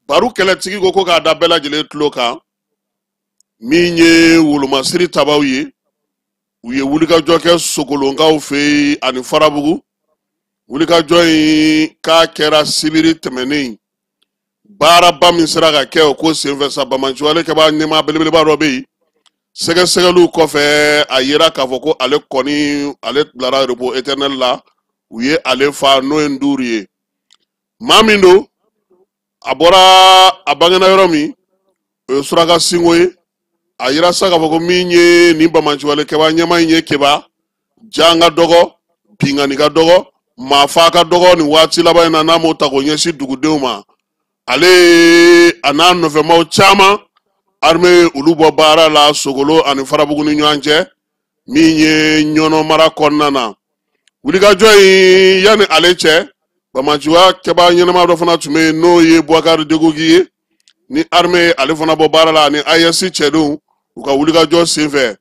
Baro kɛlɛtigi ko k'a da bɛɛ lajɛlen tulo kan. Min ye wolomasiri tabaw ye, u ye wulikajɔ kɛ Sogolonkaw fɛ yen ani Farabugu. Wulikajɔ in k'a kɛra sibiri tɛmɛnen. Baaraba min sera ka kɛ o ko senfɛ sa, banbaanciwale kɛbaa ɲɛmaa belebeleba dɔ bɛ yen. Sɛgɛsɛgɛliw kɔfɛ, a yera k'a fɔ ko ale kɔni ale bilara repos éternel la. U ye ale fa, n'o ye Nduuru ye. Maa min don, a bɔra a bangena yɔrɔ min, o ye Suraka Sinko ye. A yira sa k'a fɔ ko min ye nin banbaanciwale kɛbaa ɲɛmaa in ye, Keba jan ka dɔgɔ, binkanni ka dɔgɔ, maafa ka dɔgɔ nin waati laban in na, n'a m'o ta k'o ɲɛsin dugudenw ma. Ale a n'a nɔfɛmaw caman, armée olu bɔ baara la Sogolo ani Farabugu ni ɲɔgɔn cɛ, min ye Ɲɔnɔ mara kɔnɔna na. Wulikajɔ in, yanni ale cɛ, banbaanciwa kɛbaa ɲɛnama dɔ fana tun bɛ yen, n'o ye Boubacar Degogi ye, ni armée ale fana bɔ baara la ani AES cɛdenw u ka wulikajɔ senfɛ.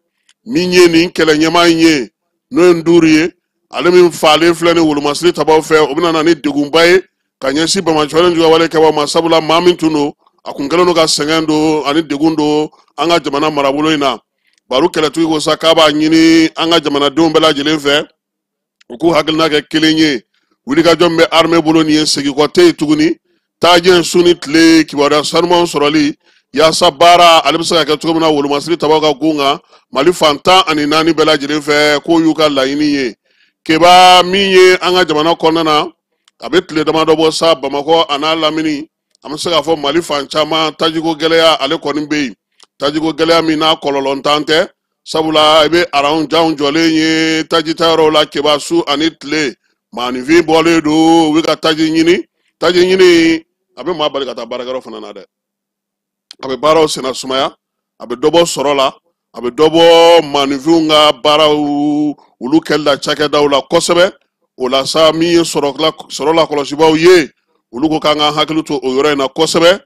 Min ye nin kɛlɛ ɲɛmaa in ye, n'o ye Nduuru ye, ale min faalen filɛ ni wolomasiri tabaw fɛ, o bɛna na ni degunba ye ka ɲɛsin banbaanciwale juguya wale kɛbaaw ma, sabula maa min tun don, a kun kɛlen don ka sɛgɛn don ani degun don an ka jamana marabolo in na. Baro kɛlɛtigi ko sa k'a b'a ɲini an ka jamanadenw bɛɛ lajɛlen fɛ, u k'u hakilina kɛ kelen ye. Wulikajɔ min bɛ armée bolo nin ye, segin kɔ tɛ yen tuguni. Taajɛ su ni tile, kibaruya sanumanw sɔrɔli yaasa baara ale bɛ se ka kɛ cogo min na wolomasiri tabaw ka gun kan Mali fan 14 bɛɛ lajɛlen fɛ, k'o y'u ka laɲini ye. Keba, min ye an ka jamana kɔnɔna na, a bɛ tile damadɔ bɔ sa, Bamakɔ a n'a lamini, an bɛ se k'a fɔ Mali fan caman, tajiko gɛlɛya ale kɔni bɛ yen. Tajiko gɛlɛya min n'a kɔlɔlɔntan tɛ, sabula i bɛ aranw janw jɔlen ye taji tayɔrɔw la. Keba, su ani tile, maaninfin bɔlen don, u bɛ ka taji ɲini. Taji ɲini a bɛ maa bali ka taa baarakɛyɔrɔ fana na dɛ. A bɛ baaraw senna sumaya, a bɛ dɔ bɔ sɔrɔ la, a bɛ dɔ bɔ maaninfinw ka baaraw olu kɛli la cakɛdaw la kosɛbɛ. O la sa, min ye sɔrɔ lakɔlɔsibaw ye, olu ko k'an ka hakili to o yɔrɔ in na kosɛbɛ.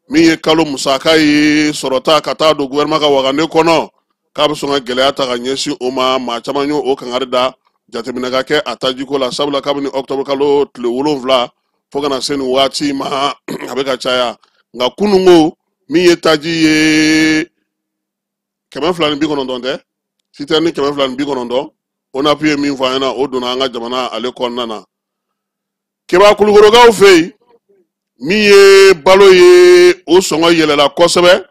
Min ye kalo musaka ye sɔrɔta ka taa don gouvernement ka wagande kɔnɔ, k'a bɛ sɔn ka gɛlɛya ta ka ɲɛsin o ma. Maa caman y'o o kangari da, jateminɛ ka kɛ a tajiko la, sabula kabini octobre kalo tile 7 fo ka na se nin waati ma, a bɛ ka caya. Nka kununko, min ye taji ye 290 tɛ, citerne 290, ONAP ye min fɔ an ɲɛna, o donna an ka jamana ale kɔnɔna na. Keba, Kulukorokaw fɛ yen, min ye balo ye, o sɔngɔ yɛlɛla kosɛbɛ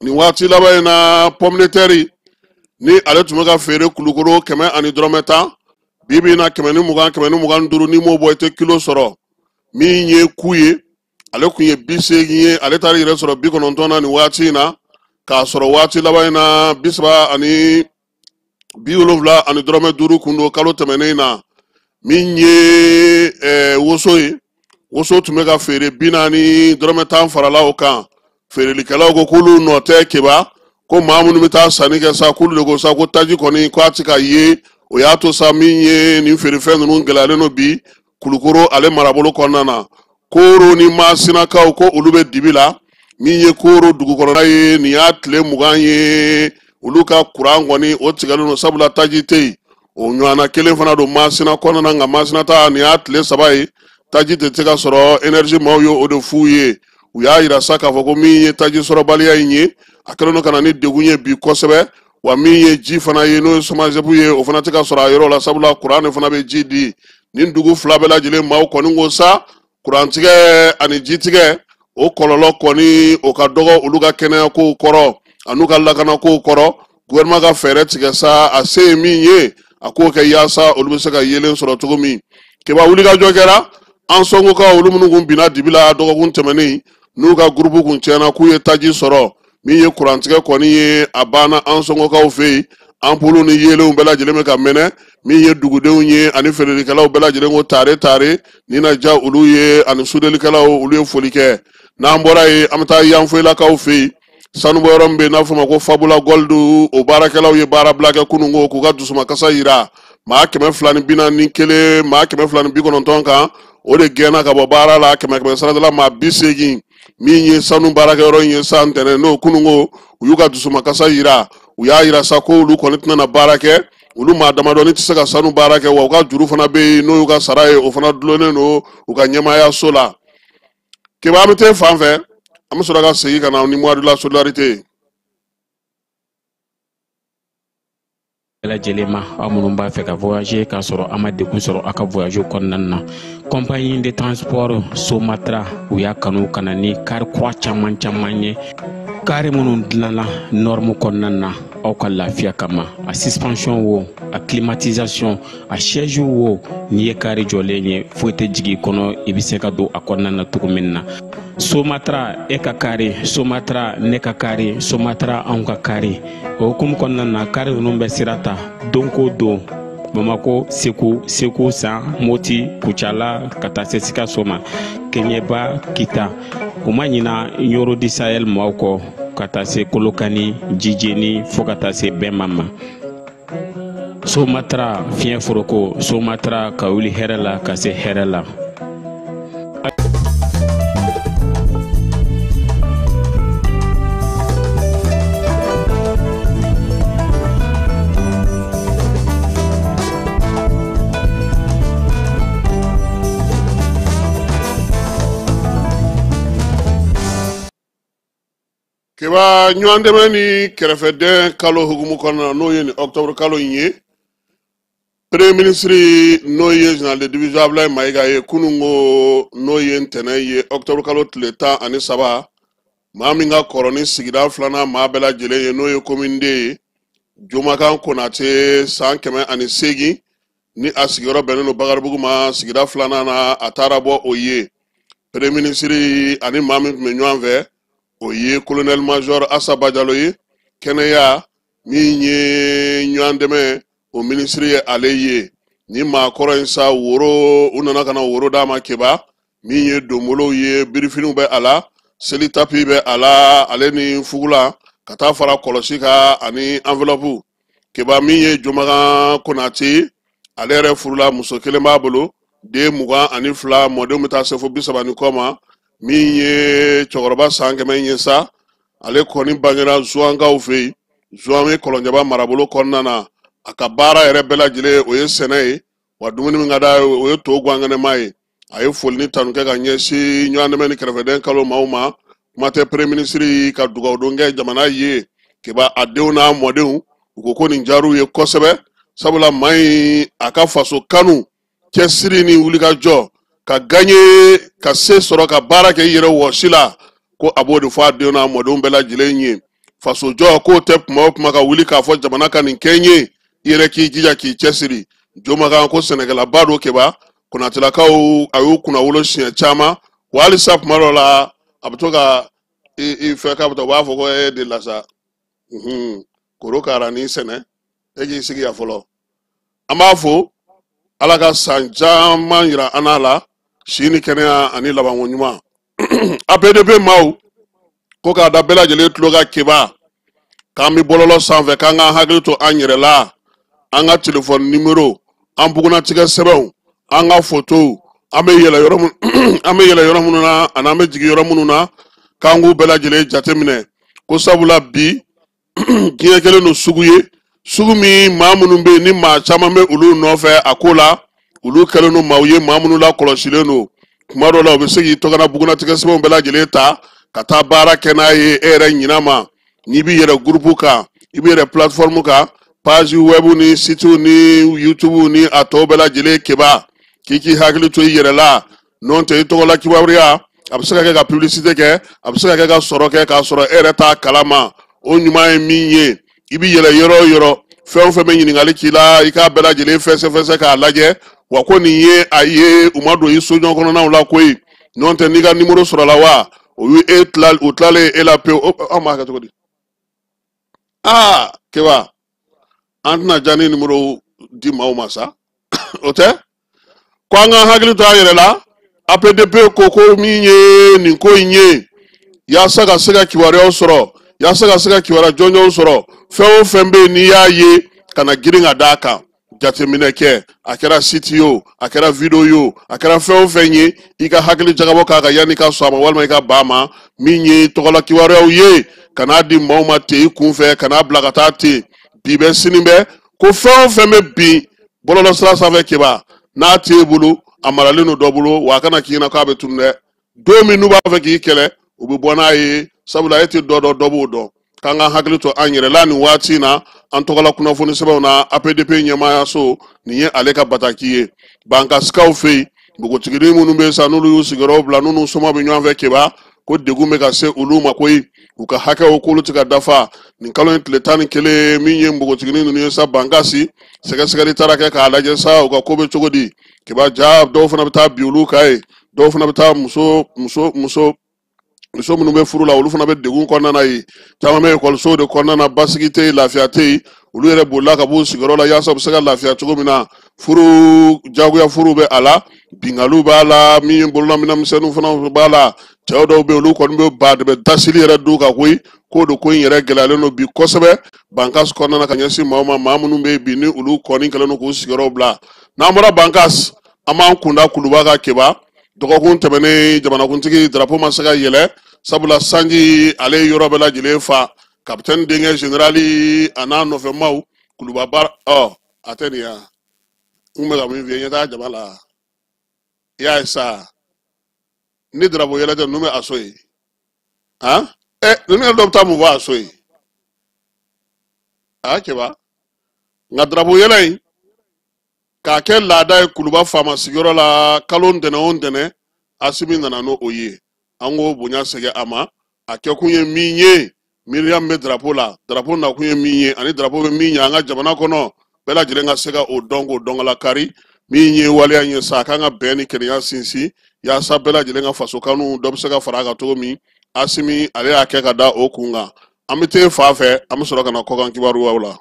nin waati laban in na. Pomme de terre ni ale tun bɛ ka feere Kulukoro 110, bi bi in na 120, 125. N'i m'o bɔ, i tɛ kilo sɔrɔ. Min ye ku ye, ale tun ye 80 ye, ale taara yɛrɛ sɔrɔ 90 na nin waati in na, k'a sɔrɔ waati laban in na 30 ani 75 dɔrɔmɛ kun don kalo tɛmɛnen na. Min ye woso ye, woso tun bɛ ka feere 40 dɔrɔmɛ 10 farala o kan. Feerelikɛlaw ko k'olu nɔ tɛ. Keba, ko maa minnu bɛ taa sanni kɛ sa, k'olu de ko sa ko taji kɔni ko a ti ka ye. O y'a to sa, min ye nin feerefɛn ninnu gɛlɛyalen don bi Kulukoro ale marabolo kɔnɔna na. Koro ni Masinakaw ko olu bɛ dibi la. Min ye Koro dugu kɔnɔna ye, nin y'a tile 20 ye, olu ka kuran kɔni o tigɛlen don, sabula taji tɛ yen. O ɲɔgɔnna kelen fana don Masina kɔnɔna na, nka Masina ta, nin y'a tile 3 ye, taji tɛ se ka sɔrɔ. Énergie maaw ye o de f'u ye. U y'a yira sa k'a fɔ ko min ye taji sɔrɔbaliya in ye, a kɛlen don ka na ni degun ye bi kosɛbɛ. Wa min ye ji fana ye, n'o ye SOMAGEP ye, o fana tɛ ka sɔrɔ a yɔrɔ la, sabula kuran de fana bɛ ji di. Nin dugu fila bɛɛ lajɛlen maaw kɔni ko sa, kurantigɛ ani jitigɛ, o kɔlɔlɔ kɔni o ka dɔgɔ olu ka kɛnɛyakow kɔrɔ an'u ka lakanakow kɔrɔ. Gouvernement ka fɛɛrɛ tigɛ sa, a se ye min ye, a k'o kɛ yaasa olu bɛ se ka yeelen sɔrɔ cogo min. Keba, wulikajɔ kɛra an sɔnkokaw, olu minnu kun binna dibi la dɔgɔkun tɛmɛnen, n'u ka groupe kun tiɲɛna, k'u ye taji sɔrɔ. Min ye kurantigɛ kɔni ye, a banna an sɔnkokaw fɛ yen. Anpulu ni yeelenw bɛɛ lajɛlen bɛ ka mɛnɛ. Min ye dugudenw ye ani feerelikɛlaw bɛɛ lajɛlen ko tare tare ni na ja olu ye, ani sudelikɛlaw, olu ye foli kɛ. N'an bɔra yen, an bɛ taa Yanfoyilakaw fɛ yen. Sanubɔyɔrɔ min bɛ yen n'a fɔ ma ko Fabula Gold, o baarakɛlaw ye baarabila kɛ kununko k'u ka dusumakasa yira. Maa 241, maa 290 kan, o de gɛnna ka bɔ baara la, kɛmɛ kɛmɛ saradala maa 80. Min ye sanu baarakɛyɔrɔ in ye sa ntɛnɛn n'o kununko, u y'u ka dusumakasa yira. U y'a yira sa ko olu kɔni tɛna na baara kɛ, olu maa damadɔni tɛ se ka sanu baara kɛ, wa u ka juru fana bɛ yen n'o y'u ka sara ye, o fana dulonnen don u ka ɲɛmaayaso la. Keba, an bɛ taa fan fɛ, an bɛ sɔrɔ ka segin ka na ni mois de la solidarité ye. Bɛɛ lajɛlen ma, aw minnu b'a fɛ ka voyager k'a sɔrɔ a ma degun sɔrɔ a ka voyage kɔnɔna na, compagnie de transport Somatra, u y'a kanu ka na ni kari kura caman caman ye, kari minnu dilanna norme kɔnɔna na aw ka lafiya kama. A suspension wo, a climatisation, a siège wo, n'i ye kari jɔlen ye, foyi tɛ jigin i kɔnɔ, i bɛ se ka don a kɔnɔna na cogo min na. Somatra, e ka kari, Somatra, ne ka kari, Somatra, anw ka kari. O hukumu kɔnɔna na, kari ninnu bɛ sira ta don ko don, Bamako, Segu, Segu San, Moti, Kucala, ka taa se Sikaso ma, Keɲeba, Kita. U ma ɲina Ɲoro di Sahel maaw kɔ, ka taa se Kolokani, Jijeni, fo ka taa se Bɛnma ma. Somatra, fiɲɛ foroko, Somatra, ka wuli hɛrɛ la ka se hɛrɛ la. Keba, ɲɔgɔn dɛmɛ ni kɛrɛfɛdɛn kalo hukumu kɔnɔna na, n'o ye nin octobre kalo in ye, premier ministre n'o ye général de division Abdoulaye Maïga ye, kununko n'o ye ntɛnɛn ye, octobre kalo tile 13, maa min ka kɔrɔ ni sigida filanan maa bɛɛ lajɛlen ye, n'o ye commune D ye, Jomakan Konate, san 108, ni a sigiyɔrɔ bɛnnen don Bakaribugu ma sigida filanan na, a taara bɔ o ye. Premier ministre ani maa min tun bɛ ɲɔgɔn fɛ, o ye colonel major Asa Bajalo ye, kɛnɛya min ye ɲɔgɔn dɛmɛ o ministre ye ale ye. Ni maakɔrɔ in sa, woro u nana ka na woro d'a ma. Keba, min ye donbolow ye, birifiniw bɛ a la, seli tapi bɛ a la, ale ni fugula, ka taa fara kɔlɔsi kan ani enveloppe. Keba, min ye Jomakan Konate, ale yɛrɛ furula, muso kelen b'a bolo, den 22, mɔdenw bɛ taa se fo 30 ni kɔ ma. Min ye cɛkɔrɔba san 100 ye sa, ale kɔni bangera Zuwankaw fɛ yen, Zuwanwe Kɔlɔnjɛba marabolo kɔnɔna na. A ka baara yɛrɛ bɛɛ lajɛlen o ye sɛnɛ ye, wa dumuni min ka d'a ye, o ye to gankɛnɛma ye. A ye foli ni tanu kɛ ka ɲɛsin ɲɔgɔn dɛmɛ ni kɛrɛfɛdɛn kalo maaw ma, kuma tɛ premier ministre ka dugawudon kɛ jamana ye. Keba, a denw n'a mɔdenw, u ko ko nin diyar'u ye kosɛbɛ, sabula maa in a ka faso kanu, cɛsiri ni wulikajɔ ka gagner, ka se sɔrɔ, ka baara kɛ i yɛrɛ wɔsi la, ko a b'o de fɔ a denw n'a mɔdenw bɛɛ lajɛlen ye. Fasojɔ k'o tɛ kuma o kuma ka wuli k'a fɔ jamana ka nin kɛ n ye, i yɛrɛ k'i jija k'i cɛsiri. Jomakan ko sɛnɛkɛlaba don. Keba, Konatelakaw, a y'u kunnawolo siɲɛ caman, wa halisa kuma dɔ la a bɛ to ka i fɛ k'a bɛ taa, u b'a fɔ ko e de la sa korokara ni sɛnɛ, e k'i sigi yan fɔlɔ. An b'a fo, Ala ka san caman yira an n'a la, si ni kɛnɛya ani labanko ɲuman. APDP maaw ko k'a da bɛɛ lajɛlen tulo kan, Keba, k'an bɛ bɔlɔlɔ sanfɛ, k'an k'an hakili to an yɛrɛ la, an ka telefɔni nimero, an bugunnatigɛ sɛbɛnw, an ka fotow, an bɛ yɛlɛ yɔrɔ minnu, an bɛ yɛlɛ yɔrɔ minnu na ani an bɛ jigin yɔrɔ minnu na, k'an k'u bɛɛ lajɛlen jateminɛ, ko sabula bi diɲɛ kɛlen don sugu ye, sugu min maa minnu bɛ yen ni maa caman bɛ olu nɔfɛ a ko la, olu kɛlen don maaw ye, maa minnu lakɔlɔsilen don. Kuma dɔw la, u bɛ se k'i tɔgɔna bugunnatigɛ sɛbɛnw bɛɛ lajɛlen ta ka taa baara kɛ n'a ye e yɛrɛ ɲina ma. N'i b'i yɛrɛ groupe kan, i b'i yɛrɛ plateforme kan, page web ni site ni YouTube ni a tɔw bɛɛ lajɛlen, Keba, k'i k'i hakili to i yɛrɛ la, n'o tɛ i tɔgɔla kibaruya a bɛ se ka kɛ ka publicité kɛ, a bɛ se ka kɛ ka sɔrɔ kɛ k'a sɔrɔ e yɛrɛ t'a kalama. O ɲuman ye min ye, i b'i yɛlɛ yɔrɔ o yɔrɔ, fɛn o fɛn bɛ ɲininkali k'i la, i k'a bɛɛ lajɛlen fɛsɛfɛsɛ k'a lajɛ, wa ko nin ye a ye, u ma don i soɲɔgɔn kɔnɔnaw la koyi. N'o tɛ, n'i ka nimoro sɔrɔla, wa o ye e tila, o tilalen e la pewu. Anw b'a kɛ cogo di? Aa Keba, an tɛna diya ni nimoro di maaw ma sa, o tɛ ko an ka hakili to an yɛrɛ la. APDP ko ko min ye nin ko in ye, yaasa ka se ka kibaruyaw sɔrɔ, yaasa ka se ka kibaruya jɔnjɔnw sɔrɔ, fɛn o fɛn bɛ yen n'i y'a ye, kana girin ka d'a kan. Jateminɛ kɛ, a kɛra site ye o, a kɛra video ye o, a kɛra fɛn o fɛn ye, i ka hakili jagabɔ k'a kan yanni i ka sɔn a ma walima i ka ban a ma. Min ye tɔgɔla kibaruyaw ye, kan'a di maaw ma ten i kunfɛ, kan'a bila ka taa ten bi bɛ sini bɛ, ko fɛn o fɛn bɛ bin bɔlɔlɔsira sanfɛ Keba, n'a t'e bolo, a maralen don dɔ bolo, wa a kana k'i ɲɛna k'a bɛ tunun dɛ. Don min n'u b'a fɛ k'i kɛlɛ, u bɛ bɔ n'a ye, sabula e tɛ dɔ dɔn, dɔ b'o dɔn. K'an ka hakili to an yɛrɛ la nin waati in na. An tɔgɔla kunnafoni sɛbɛnw na, APDP ɲɛmaayaso, nin ye ale ka bataki ye. Bankasikaw fɛ yen, npogotiginin minnu bɛ sa, n'olu y'u sigiyɔrɔw bila, n'u soma bɛ ɲɔgɔn fɛ Keba, ko degun bɛ ka se olu ma koyi, u ka hakɛw k'olu tɛ ka dafa. Nin kalo in tile 11, min ye npogotiginin ninnu ye sa Bankasi, sɛgɛsɛgɛli taara kɛ k'a lajɛ sa u ka ko bɛ cogo di Keba. Ja dɔw fana bɛ taa bin olu kan yen, dɔw fana bɛ taa muso muso muso muso minnu bɛ furu la, olu fana bɛ degun kɔnɔna na yen. Caman bɛ ekɔlisow de kɔnɔna na, basigi tɛ yen, lafiya tɛ yen. Olu yɛrɛ bolila ka b'u sigiyɔrɔ la yaasa u bɛ se ka lafiya cogo min na. Furu jagoya furu bɛ a la, binkaliw b'a la, min ye bololaminɛ misɛnninw fana b'a la. Cɛw dɔw bɛ yen, olu kɔni bɛ ba de bɛ dasili yɛrɛ d'u kan koyi. K'o de ko in yɛrɛ gɛlɛyalen don bi kosɛbɛ Bankas kɔnɔna na ka ɲɛsin maaw ma, maa minnu bɛ yen bi ni olu kɔni kɛlen don k'u sigiyɔrɔw bila. N'an bɔra Bankas, an b'an kunda Kuluba kan Keba. Dɔgɔkun tɛmɛnen, jamanakuntigi drapeau ma se ka yɛlɛ, sabula sanji ale ye yɔrɔ bɛɛ lajɛlen fa. Kapitɛni denkɛ generali a n'a nɔfɛmaw Kuluba baara, ɔ a tɛ nin ya, n kun bɛ ka min f'i ye, ɲɛ t'a jama la. I y'a ye sa, ni drapeau yɛlɛ tɛ, ninnu bɛ aso ye. Han, ɛ ninnu yɛrɛ dɔ bɛ taa mun fɔ aso ye? A Keba, nka drapeau yɛlɛ in k'a kɛ laada ye Kuluba faama sigiyɔrɔ la kalo ntɛnɛn o ntɛnɛn, Asimi nana n'o ye. An k'o bonya segin a ma. A kɛkun ye min ye, miiriya min bɛ drapeau la, drapeau nakun ye min ye, ani drapeau bɛ min ɲɛ an ka jamana kɔnɔ, bɛɛ lajɛlen ka se ka o dɔn k'o dɔn ka lakari. Min ye waleya in ye sa, a kan ka bɛn ni kelenya sinsin yaasa bɛɛ lajɛlen ka faso kanu dɔ bɛ se ka fara a kan cogo min. Asimi ale y'a kɛ ka da o kun kan. An bɛ t'e fa fɛ, an bɛ sɔrɔ ka na kɔkan kibaruyaw la.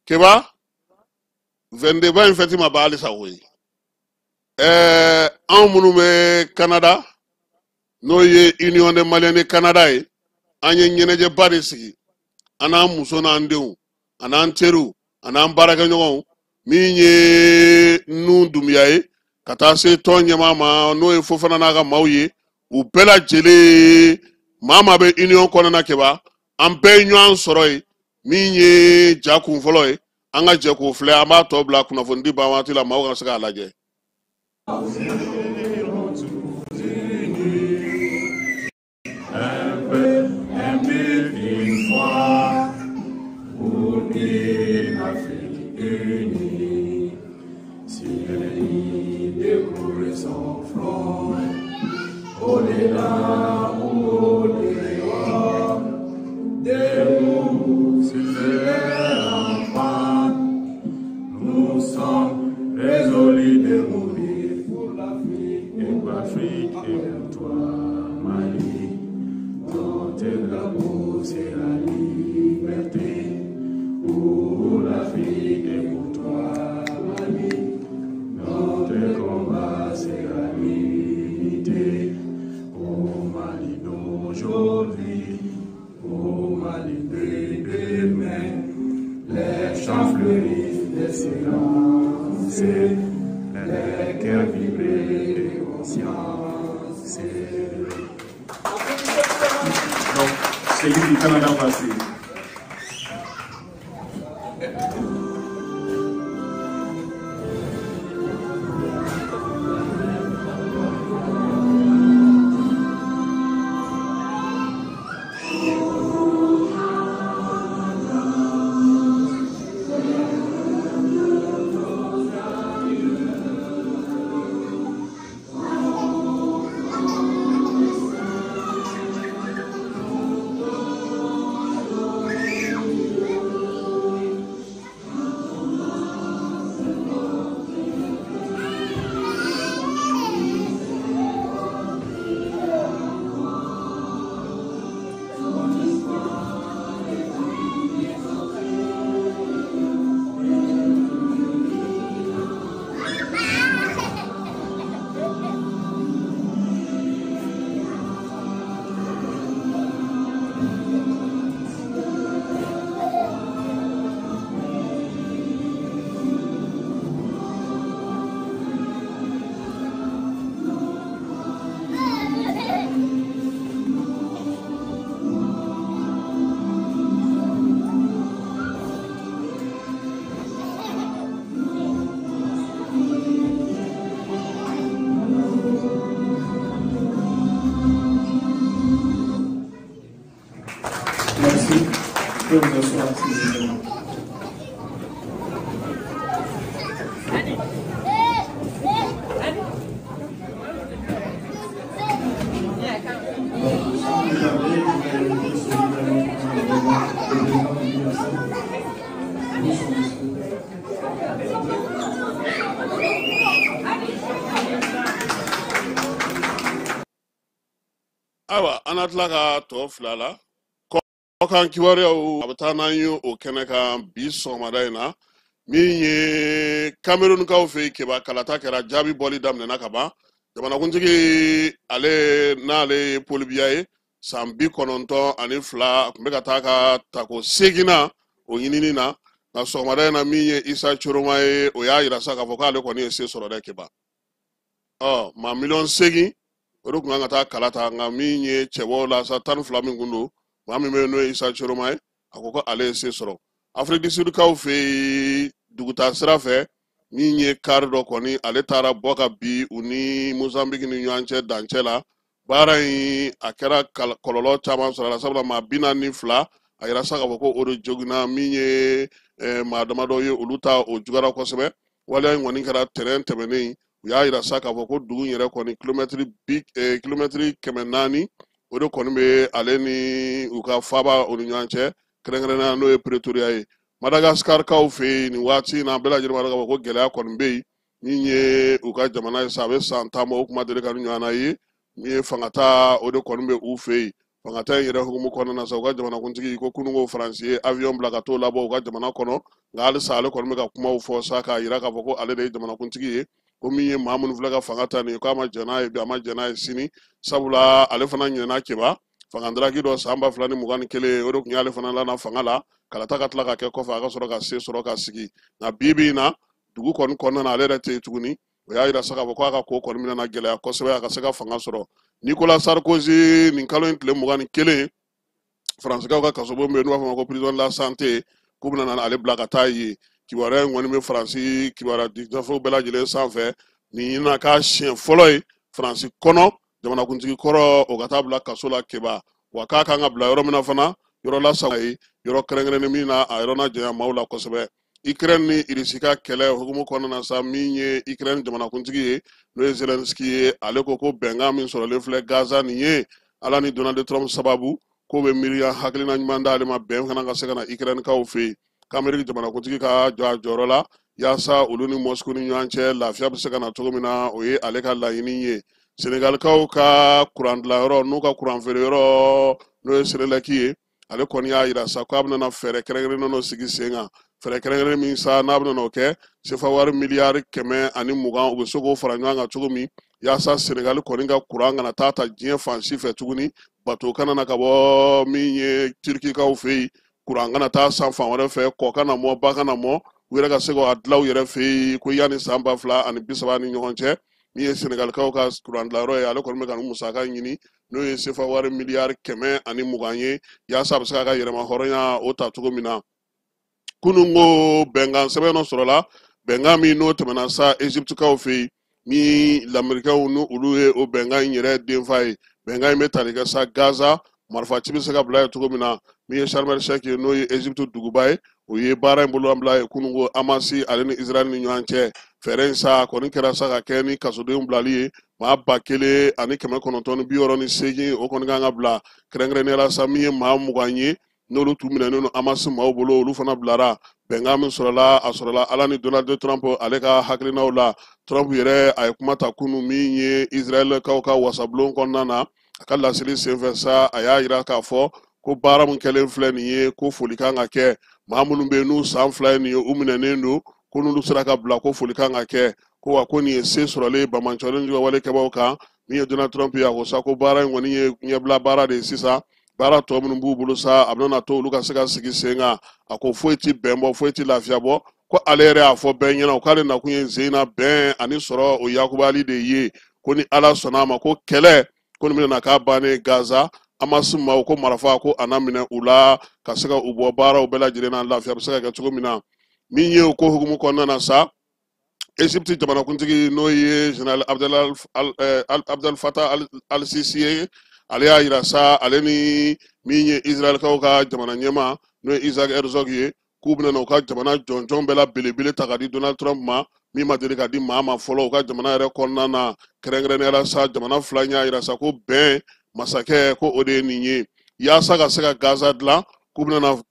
Keba, 22 ba in fɛti ma ban halisa koyi. Anw minnu bɛ Canada, n'o ye Union des Maliens de Canada ye, an ye ɲɛnajɛba de sigi. An n'an muso n'an denw, an n'an teriw, an n'an baarakɛɲɔgɔnw, min ye Nun Dunbiya ye, ka taa se tɔn ɲɛmaa ma, n'o ye Fofana n'a ka maaw ye, u bɛɛ lajɛlen, maa maa bɛ Union kɔnɔna Keba, an bɛɛ ye ɲɔgɔn sɔrɔ yen. Min ye ja kun fɔlɔ ye, an ka jɛ k'o filɛ, an b'a tɔ bila kunnafonidi ban waati la, maaw ka se k'a lajɛ. Nous sommes résolus de mourir pour l'Afrique et pour l'Afrique et pour toi, Mali. Notre drapeau, c'est la liberté pour l'Afrique et pour toi, Mali. Notre combat, c'est la l'unité au Mali d'aujourd'hui, au Mali de demain. Les champs fleurissent d'espérance, les cœurs vibrent de conscience. Donc, celui du Canada passé. Merci. Vous pouvez vous asseoir, s'il vous plaît. Sans plus tarder, je vais inviter solennellement le président de l'UAC pour son discours. Ayiwa, an na tila ka tɔ fila la kɔkan kibaruyaw a bɛ taa n'an ye o kɛnɛ kan bi sɔgɔmada in na. Min ye Camerounkaw fɛ yen, Keba, kalata kɛra, jaabi bɔli daminɛna ka ban. Jamanakuntigi ale n'ale ye Paul Biya ye, san 92, a tun bɛ ka taa ka tako seeginna o ɲinini na. Nka sɔgɔmada in na, min ye Isa Tchiroma ye, o y'a yira sa k'a fɔ k'ale kɔni ye se sɔrɔ dɛ, Keba. Ɔ maa 8 miliyɔn o de tun kan ka taa kala ta, nka min ye cɛbɔw la sa, 12 min kun don, maa min bɛ yen n'o ye Isa Tchiroma ye, a ko ko ale ye se sɔrɔ. Afrique du Sud kaw fɛ yen, dugutaa sira fɛ, min ye kari dɔ kɔni, ale taara bɔ ka bi u ni Mozambique ni ɲɔgɔn cɛ dancɛ la. Baara in a kɛra kɔlɔlɔ caman sɔrɔ a la, sabula maa 42, a yira sa k'a fɔ ko o de joginna. Min ye maa damadɔ ye, olu ta o juguyara kosɛbɛ. Waleya in kɔni kɛra tɛnɛn tɛmɛnen. U y'a yira sa k'a fɔ ko dugu in yɛrɛ kɔni, kilomɛtiri 400 o de kɔni bɛ ale ni u ka faaba o ni ɲɔgɔn cɛ, kɛrɛnkɛrɛnnenya n'o ye Pretoria ye. Madagascar kaw fɛ yen, nin waati in na, bɛɛ lajɛlen b'a dɔn k'a fɔ ko gɛlɛya kɔni bɛ yen. Min ye u ka jamana ye sa, a bɛ san 10 bɔ, o kuma deli ka ni ɲɔgɔnna ye. Min ye fangata, o de kɔni bɛ u fɛ yen. Fangata in yɛrɛ hukumu kɔnɔna na sa, u ka jamanakuntigi ko kununko Faransi ye avion bila ka t'o labɔ u ka jamana kɔnɔ, nka halisa ale kɔni bɛ ka kumaw fɔ sa k'a yira k'a fɔ ko ale de ye jamanakuntigi ye, ko min ye maa minnu filɛ ka fanga ta nin ye, k'a ma jɛn n'a ye bi, a ma jɛn n'a ye sini, sabula ale fana ɲinɛna Keba fangadaraki dɔ san 2021, o de tun y'ale fana lana fanga la. Kalata ka tila ka kɛ kɔfɛ, a ka sɔrɔ ka se sɔrɔ ka sigi. Nka bi bi in na, dugu kɔni kɔnɔna na, ale yɛrɛ tɛ yen tuguni. O y'a yira sa k'a fɔ k'a ka ko kɔni bɛna gɛlɛya kosɛbɛ a ka se ka fanga sɔrɔ. Nicolas Sarkozy, nin kalo in tile 21, Faransikaw ka kasobon bɛ yen n'u b'a fɔ ma ko prison de la santé, k'u bɛna na ale bila ka taa yen. Kibaruya in kɔni bɛ Faransi kibaruya gafew bɛɛ lajɛlen sanfɛ. Nin na k'a siɲɛ fɔlɔ ye Faransi kɔnɔ, jamanakuntigi kɔrɔ o ka taa bila kaso la, Keba. Wa k'a kan ka bila yɔrɔ min na fana, yɔrɔ lasago ye, yɔrɔ kɛrɛnkɛrɛnnen min na a yɔrɔ na janya maaw la kosɛbɛ. Ukraine ni Irisi ka kɛlɛ hukumu kɔnɔna na sa, min ye Ukraine jamanakuntigi ye, n'o ye Zelensky ye, ale ko ko bɛnkan min sɔrɔlen filɛ Gaza nin ye, Ala ni Donald Trump sababu, k'o bɛ miiriya hakilina ɲuman d'ale ma, bɛn fana ka se ka na Ukraine kaw fɛ yen, k'Ameriki jamanakuntigi ka jɔ a jɔyɔrɔ la yaasa olu ni Moscou ni ɲɔgɔn cɛ lafiya bɛ se ka na cogo min na, o ye ale ka laɲini ye. Senegalikaw ka kuran dilanyɔrɔ n'u ka kuran feereyɔrɔ, n'o ye Senelec ye, ale kɔni y'a yira sa k'a bɛna fɛɛrɛ kɛrɛnkɛrɛnnen dɔ sigi sen kan, fɛɛrɛ kɛrɛnkɛrɛnnen min sa n'a bɛna o kɛ sefa wari miliyari 120, u bɛ se k'o fara ɲɔgɔn kan cogo min yaasa Senegali kɔni ka kuran kana taa ta diɲɛ fan si fɛ tuguni, bato kana na ka bɔ min ye Turikikaw fɛ yen, kuran kana taa san fan wɛrɛ fɛ, kɔ kana mɔ, ba kana mɔ, u yɛrɛ ka se k'a dilan u yɛrɛ fɛ yen, ko yanni san 2030 ni ɲɔgɔn cɛ. Min ye Senegalikaw ka kuran dilanyɔrɔ ye, ale kɔni bɛ ka nin musaka ɲini, n'o ye sefa wari miliyari 120 ye, yaasa a bɛ se k'a ka yɛrɛma hɔrɔnya o ta cogo min na. Kunun ko bɛnkan sɛbɛn dɔ sɔrɔla, bɛnkan min n'o tɛmɛna sa Egyptekaw fɛ yen, ni Lamerikɛnw ni olu ye o bɛnkan in yɛrɛ denfa ye. Bɛnkan in bɛ tali kɛ sa Gaza marifaci bɛ se ka bila yen cogo min na. Min ye Sharm el Sheikh ye, n'o ye Egypte duguba ye, o ye baara in bolobila ye kunun ko Hamas ale ni Israël ni ɲɔgɔn cɛ. Fɛɛrɛ in sa kɔni kɛra sa ka kɛ ni kasodenw bilali ye, maa 1968, o kɔni kan ka bila. Kɛrɛnkɛrɛnnenya la sa, min ye maa 20 ye n'olu tun minɛnen don Hamas maaw bolo, olu fana bilara. Bɛnkan min sɔrɔla, a sɔrɔla Ala ni Donald Trump ale ka hakilinaw la. Trump yɛrɛ a ye kuma ta kunun min ye Israɛlkaw ka wasabulon kɔnɔna na. A ka laseli senfɛ sa, a y'a yira k'a fɔ ko baara min kɛlen filɛ nin ye, ko foli kan ka kɛ maa minnu bɛ yen n'u san 2 ye nin ye, u minɛnen don, ko n'olu sera ka bila, ko foli kan ka kɛ, ko wa ko nin ye se sɔrɔlen banbaanciwale ni wale kɛbaaw kan. Min ye Donald Trump ye, a ko sa ko baara in kɔni ye ɲɛbila baara de ye sisan. Baara tɔ minnu b'u bolo sa, a bɛna to olu ka se ka sigi sen kan. A ko foyi ti bɛn bɔ, foyi ti lafiya bɔ, ko ale yɛrɛ y'a fɔ bɛɛ ɲɛna k'ale nakun ye sen na bɛn ani sɔrɔ o yakubali de ye, ko ni Ala sɔnna a ma, ko kɛlɛ ko nin bɛna k'a bannen Gaza. Hamas maaw ko marifa ko a na minɛ u la ka se ka u bɔ baaraw bɛɛ lajɛlen na, lafiya bɛ se ka kɛ cogo min na. Min ye o ko hukumu kɔnɔna na sa, Egypte jamanakuntigi, n'o ye général Abdel Fattah al-Sisi ye, Ale y'a yira sa, ale ni min ye Israɛlkaw ka jamana ɲɛmaa n'o ye Isaac Herzog ye, k'u bɛna u ka jamana jɔnjɔn bɛɛ la belebele ta ka di Donald Trump ma, min ma deli ka di maa ma fɔlɔ u ka jamana yɛrɛ kɔnɔna na. Kɛrɛnkɛrɛnnenya la sa, jamana fila in y'a yira sa ko bɛn masakɛ ko o de ye nin ye, yaasa ka se ka Gaza dilan, k'u bɛna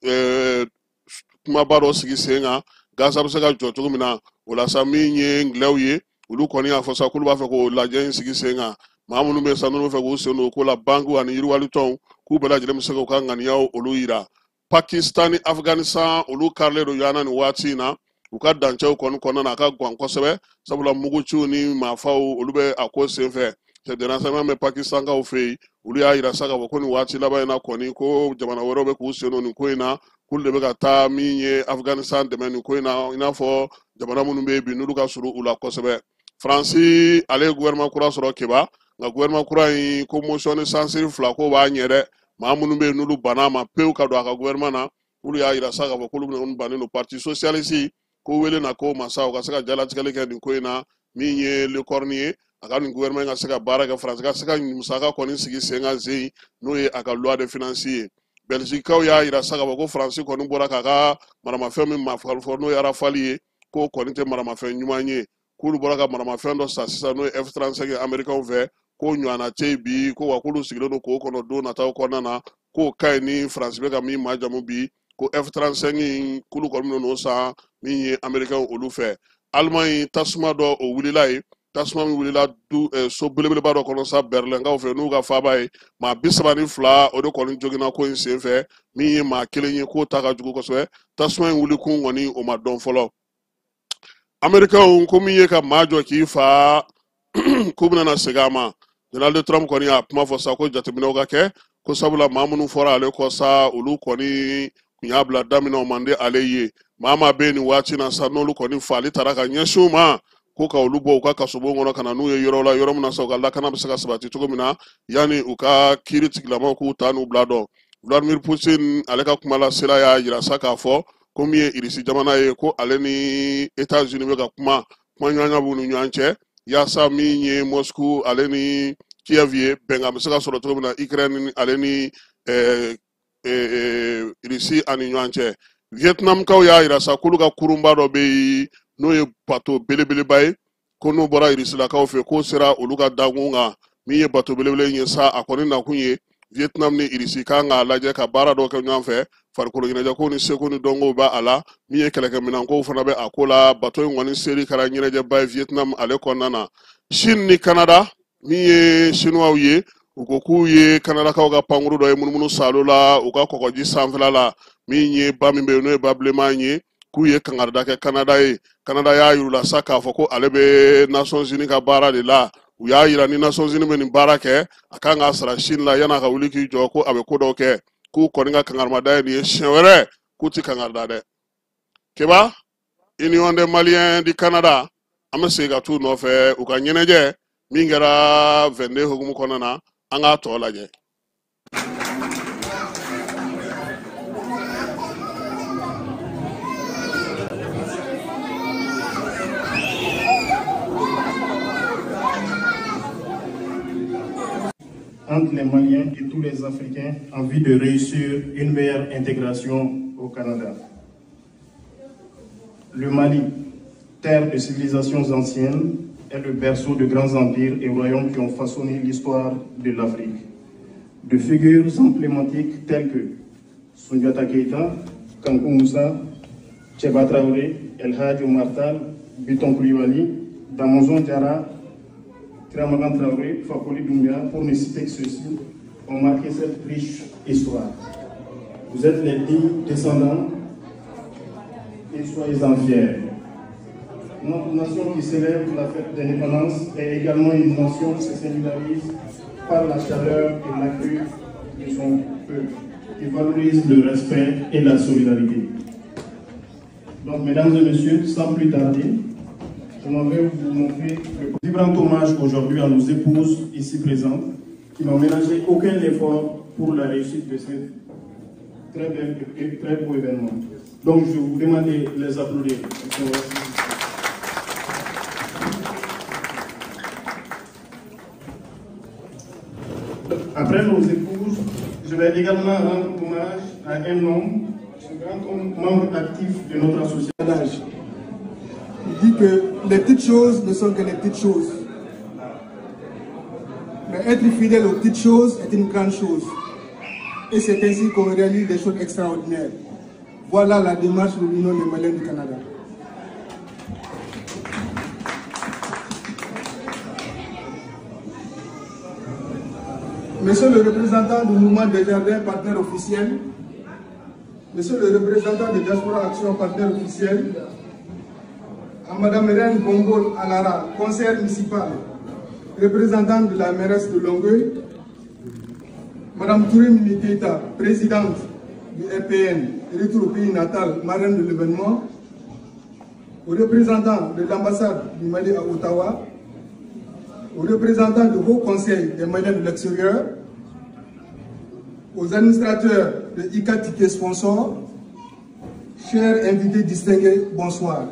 kumaba dɔ sigi sen kan Gaza bɛ se ka jɔ cogo min na. O la sa, min ye ngilɛw ye, olu kɔni y'a fɔ sa k'olu b'a fɛ k'o lajɛ in sigi sen kan. Maa minnu bɛ sa n'olu bɛ fɛ k'u sen don o ko la, bankiw ani yiriwalitɔnw, k'u bɛɛ lajɛlen bɛ se k'u ka ŋaniyaw olu yira. Pakistan ni Afghanistan, olu karilen don ɲɔgɔn na nin waati in na u ka dancɛw kɔni kɔnɔna na, a ka gan kosɛbɛ, sabula muguciw ni maafaw olu bɛ a ko senfɛ. Chef de renseignement bɛ Pakistankaw fɛ yen, olu y'a yira sa k'a fɔ ko nin waati laban in na kɔni, ko jamana wɛrɛw bɛ k'u sen don nin ko in na, k'olu de bɛ ka taa min ye Afghanistan dɛmɛ nin ko in na, i n'a fɔ jamana minnu bɛ yen bi n'olu ka surun u la kosɛbɛ. Faransi, ale ye gouvernement kura sɔrɔ Keba, nka gouvernement kura in ko motion de censure 2 ko b'a ɲɛ dɛ. Maa minnu bɛ yen n'olu banna a ma pewu ka don a ka gouvernement na, olu y'a yira sa k'a fɔ k'olu bɛna bannen don. Parti socialiste ko wele na ko masa u ka se ka jalatigɛli kɛ nin ko in na, min ye Lecornu ye, a ka nin gouvernement ka se ka baara kɛ, Faransi ka se ka musaka kɔni sigi sen kan zen, n'o ye a ka loi de finance ye. Belgiquekaw y'a yira sa k'a fɔ ko Faransi kɔni bɔra k'a ka maramafɛn min ma fɔ n'o ye Rafale ye, k'o kɔni tɛ maramafɛn ɲuman ye, k'olu bɔra ka maramafɛn dɔ san sisan n'o ye F-35 ye Américains fɛ, k'o ɲɔgɔnna tɛ yen bi, ko wa k'olu sigilen don k'o kɔnɔ don nataw kɔnɔna na, k'o ka ɲi ni Faransi bɛ ka min majamu bi, ko F-35 in k'olu kɔni bɛna n'o san min ye Américains olu fɛ. Allemagne, tasuma dɔ o wulila yen, tasuma min wulila du so belebeleba dɔ kɔnɔ sa Berlinkaw fɛ n'u ka faaba ye, maa 32 o de kɔni joginna ko in senfɛ, min ye maa kelen ye k'o ta ka jugu kosɛbɛ. Tasuma in wuli kun kɔni o ma dɔn fɔlɔ. Américains ko min ye ka maa jɔ k'i fa, k'u bɛna na segin a ma. Donald Trump kɔni y'a kuma fɔ sa ko jateminɛw ka kɛ, ko sabula maa minnu fɔra ale kɔ sa, olu kɔni kun y'a bila daminɛ o man di ale ye. Maa maa bɛ yen nin waati na sa n'olu kɔni faali taara ka ɲɛsin u ma, ko ka olu bɔ u ka kasobon kɔnɔ ka na n'u ye yɔrɔ la, yɔrɔ min na sa u ka lakana bɛ se ka sabati cogo min na, yanni u ka kiiri tigilamaw k'u ta n'u bila dɔn. Vladimir Poutine ale ka kuma lasela y'a yira sa k'a fɔ ko min ye Irisi jamana ye, ko ale ni États-Unis bɛ ka kuma, kumaɲɔgɔnya b'u ni ɲɔgɔn cɛ, yaasa min ye Moscou ale ni Kiev ye, bɛnkan bɛ se ka sɔrɔ cogo min na Ukraine ale ni Irisi ani ɲɔgɔn cɛ. Vietnamkaw y'a yira sa k'olu ka kurunba dɔ bɛ yen n'o ye bato belebeleba ye, ko n'o bɔra Irisilakaw fɛ, k'o sera olu ka dakun kan. Min ye bato belebele in ye sa, a kɔni nakun ye Vietnam ni Irisi kan k'a lajɛ ka baara dɔ kɛ ɲɔgɔn fɛ, farikolo ɲɛnajɛko ni seko ni dɔnkow b'a la, min ye kɛlɛkɛminɛnkow fana bɛ a ko la. Bato in kɔni seri kɛra ɲɛnajɛba ye Vietnam ale kɔnɔna na. Chine ni Canada, min ye Chinois ye, u ko k'u ye Canadakaw ka pankuru dɔ ye munumunu salo la u ka kɔgɔji sanfɛla la, min ye ba min bɛ yen n'o ye ba bilenman ye, k'u ye kangarida kɛ Canada ye. Canada y'a yir'u la sa k'a fɔ ko ale bɛ Nations Unies ka baara de la. U y'a yira ni Nations Unies bɛ nin baara kɛ, a kan k'a sara Chine la yan'a ka wuli k'i jɔ ko a bɛ ko dɔw kɛ, k'u kɔni ka kangarimada ye nin ye, siɲɛ wɛrɛ k'u ti kangarida dɛ. Keba, Union des Maliens du Canada, an bɛ segin ka t'u nɔfɛ u ka ɲɛnajɛ min kɛra 22 hukumu kɔnɔna na, an k'a tɔ lajɛ. Entre les Maliens et tous les Africains en vue de réussir une meilleure intégration au Canada. Le Mali, terre de civilisations anciennes, est le berceau de grands empires et royaumes qui ont façonné l'histoire de l'Afrique. De figures emblématiques telles que Soundiata Keïta, Kankou Moussa, Tcheba Traoré, El Hadj Omar Tall, Biton Koulibaly, Damonzon Diarra, Tiramagan Traoré, Fakoli Doumbia, pour ne citer que ceux-ci, ont marqué cette riche histoire. Vous êtes les dignes descendants et soyez-en fiers. Notre nation qui célèbre la fête d'indépendance est également une nation qui se singularise par la chaleur et l'accueil de son peuple, qui valorise le respect et la solidarité. Donc, mesdames et messieurs, sans plus tarder, je m'en vais vous montrer le vibrant hommage aujourd'hui à nos épouses ici présentes, qui n'ont ménagé aucun effort pour la réussite de ce très bel et très beau événement. Donc, je vous demande de les applaudir. À Après nos épouses, je vais également rendre hommage à un homme, un grand homme, membre actif de notre association. Il dit que les petites choses ne sont que les petites choses. Mais être fidèle aux petites choses est une grande chose. Et c'est ainsi qu'on réalise des choses extraordinaires. Voilà la démarche de l'Union des Maliens du Canada. Monsieur le représentant du mouvement des jardins, partenaire officiel, Monsieur le représentant de Diaspora Action, partenaire officiel, à Madame Reine Gongol Alara, conseillère municipale, représentante de la mairesse de Longueuil, Madame Touré Mimi Keïta, présidente du RPN, retour au pays natal, marraine de l'événement, au représentant de l'ambassade du Mali à Ottawa, aux représentants du Haut Conseil des Maliens de l'extérieur, aux administrateurs de IK Ticket Sponsor, chers invités distingués, bonsoir.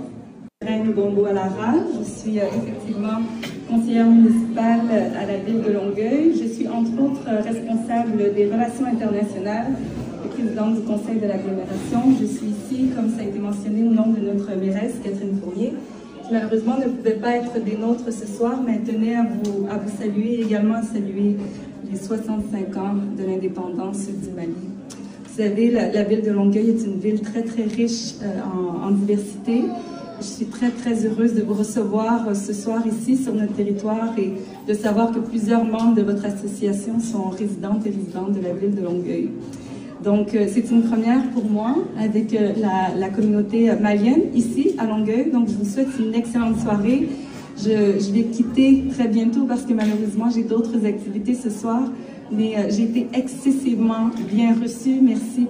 Reine Gombo Alara, je suis effectivement conseillère municipale à la ville de Longueuil. Je suis entre autres responsable des relations internationales et présidente du conseil de l'agglomération. Je suis ici, comme ça a été mentionné, au nom de notre mairesse Catherine Fournier, qui malheureusement ne pouvait pas être des nôtres ce soir, mais elle tenait à vous saluer et également à saluer les 65 ans de l'indépendance du Mali. Vous savez, la ville de Longueuil est une ville très très riche en diversité. Je suis très très heureuse de vous recevoir ce soir ici sur notre territoire et de savoir que plusieurs membres de votre association sont résidentes et résidents de la ville de Longueuil. Donc c'est une première pour moi avec la communauté malienne ici à Longueuil. Donc je vous souhaite une excellente soirée. Je vais quitter très bientôt parce que malheureusement j'ai d'autres activités ce soir. Mais j'ai été excessivement bien reçue. Merci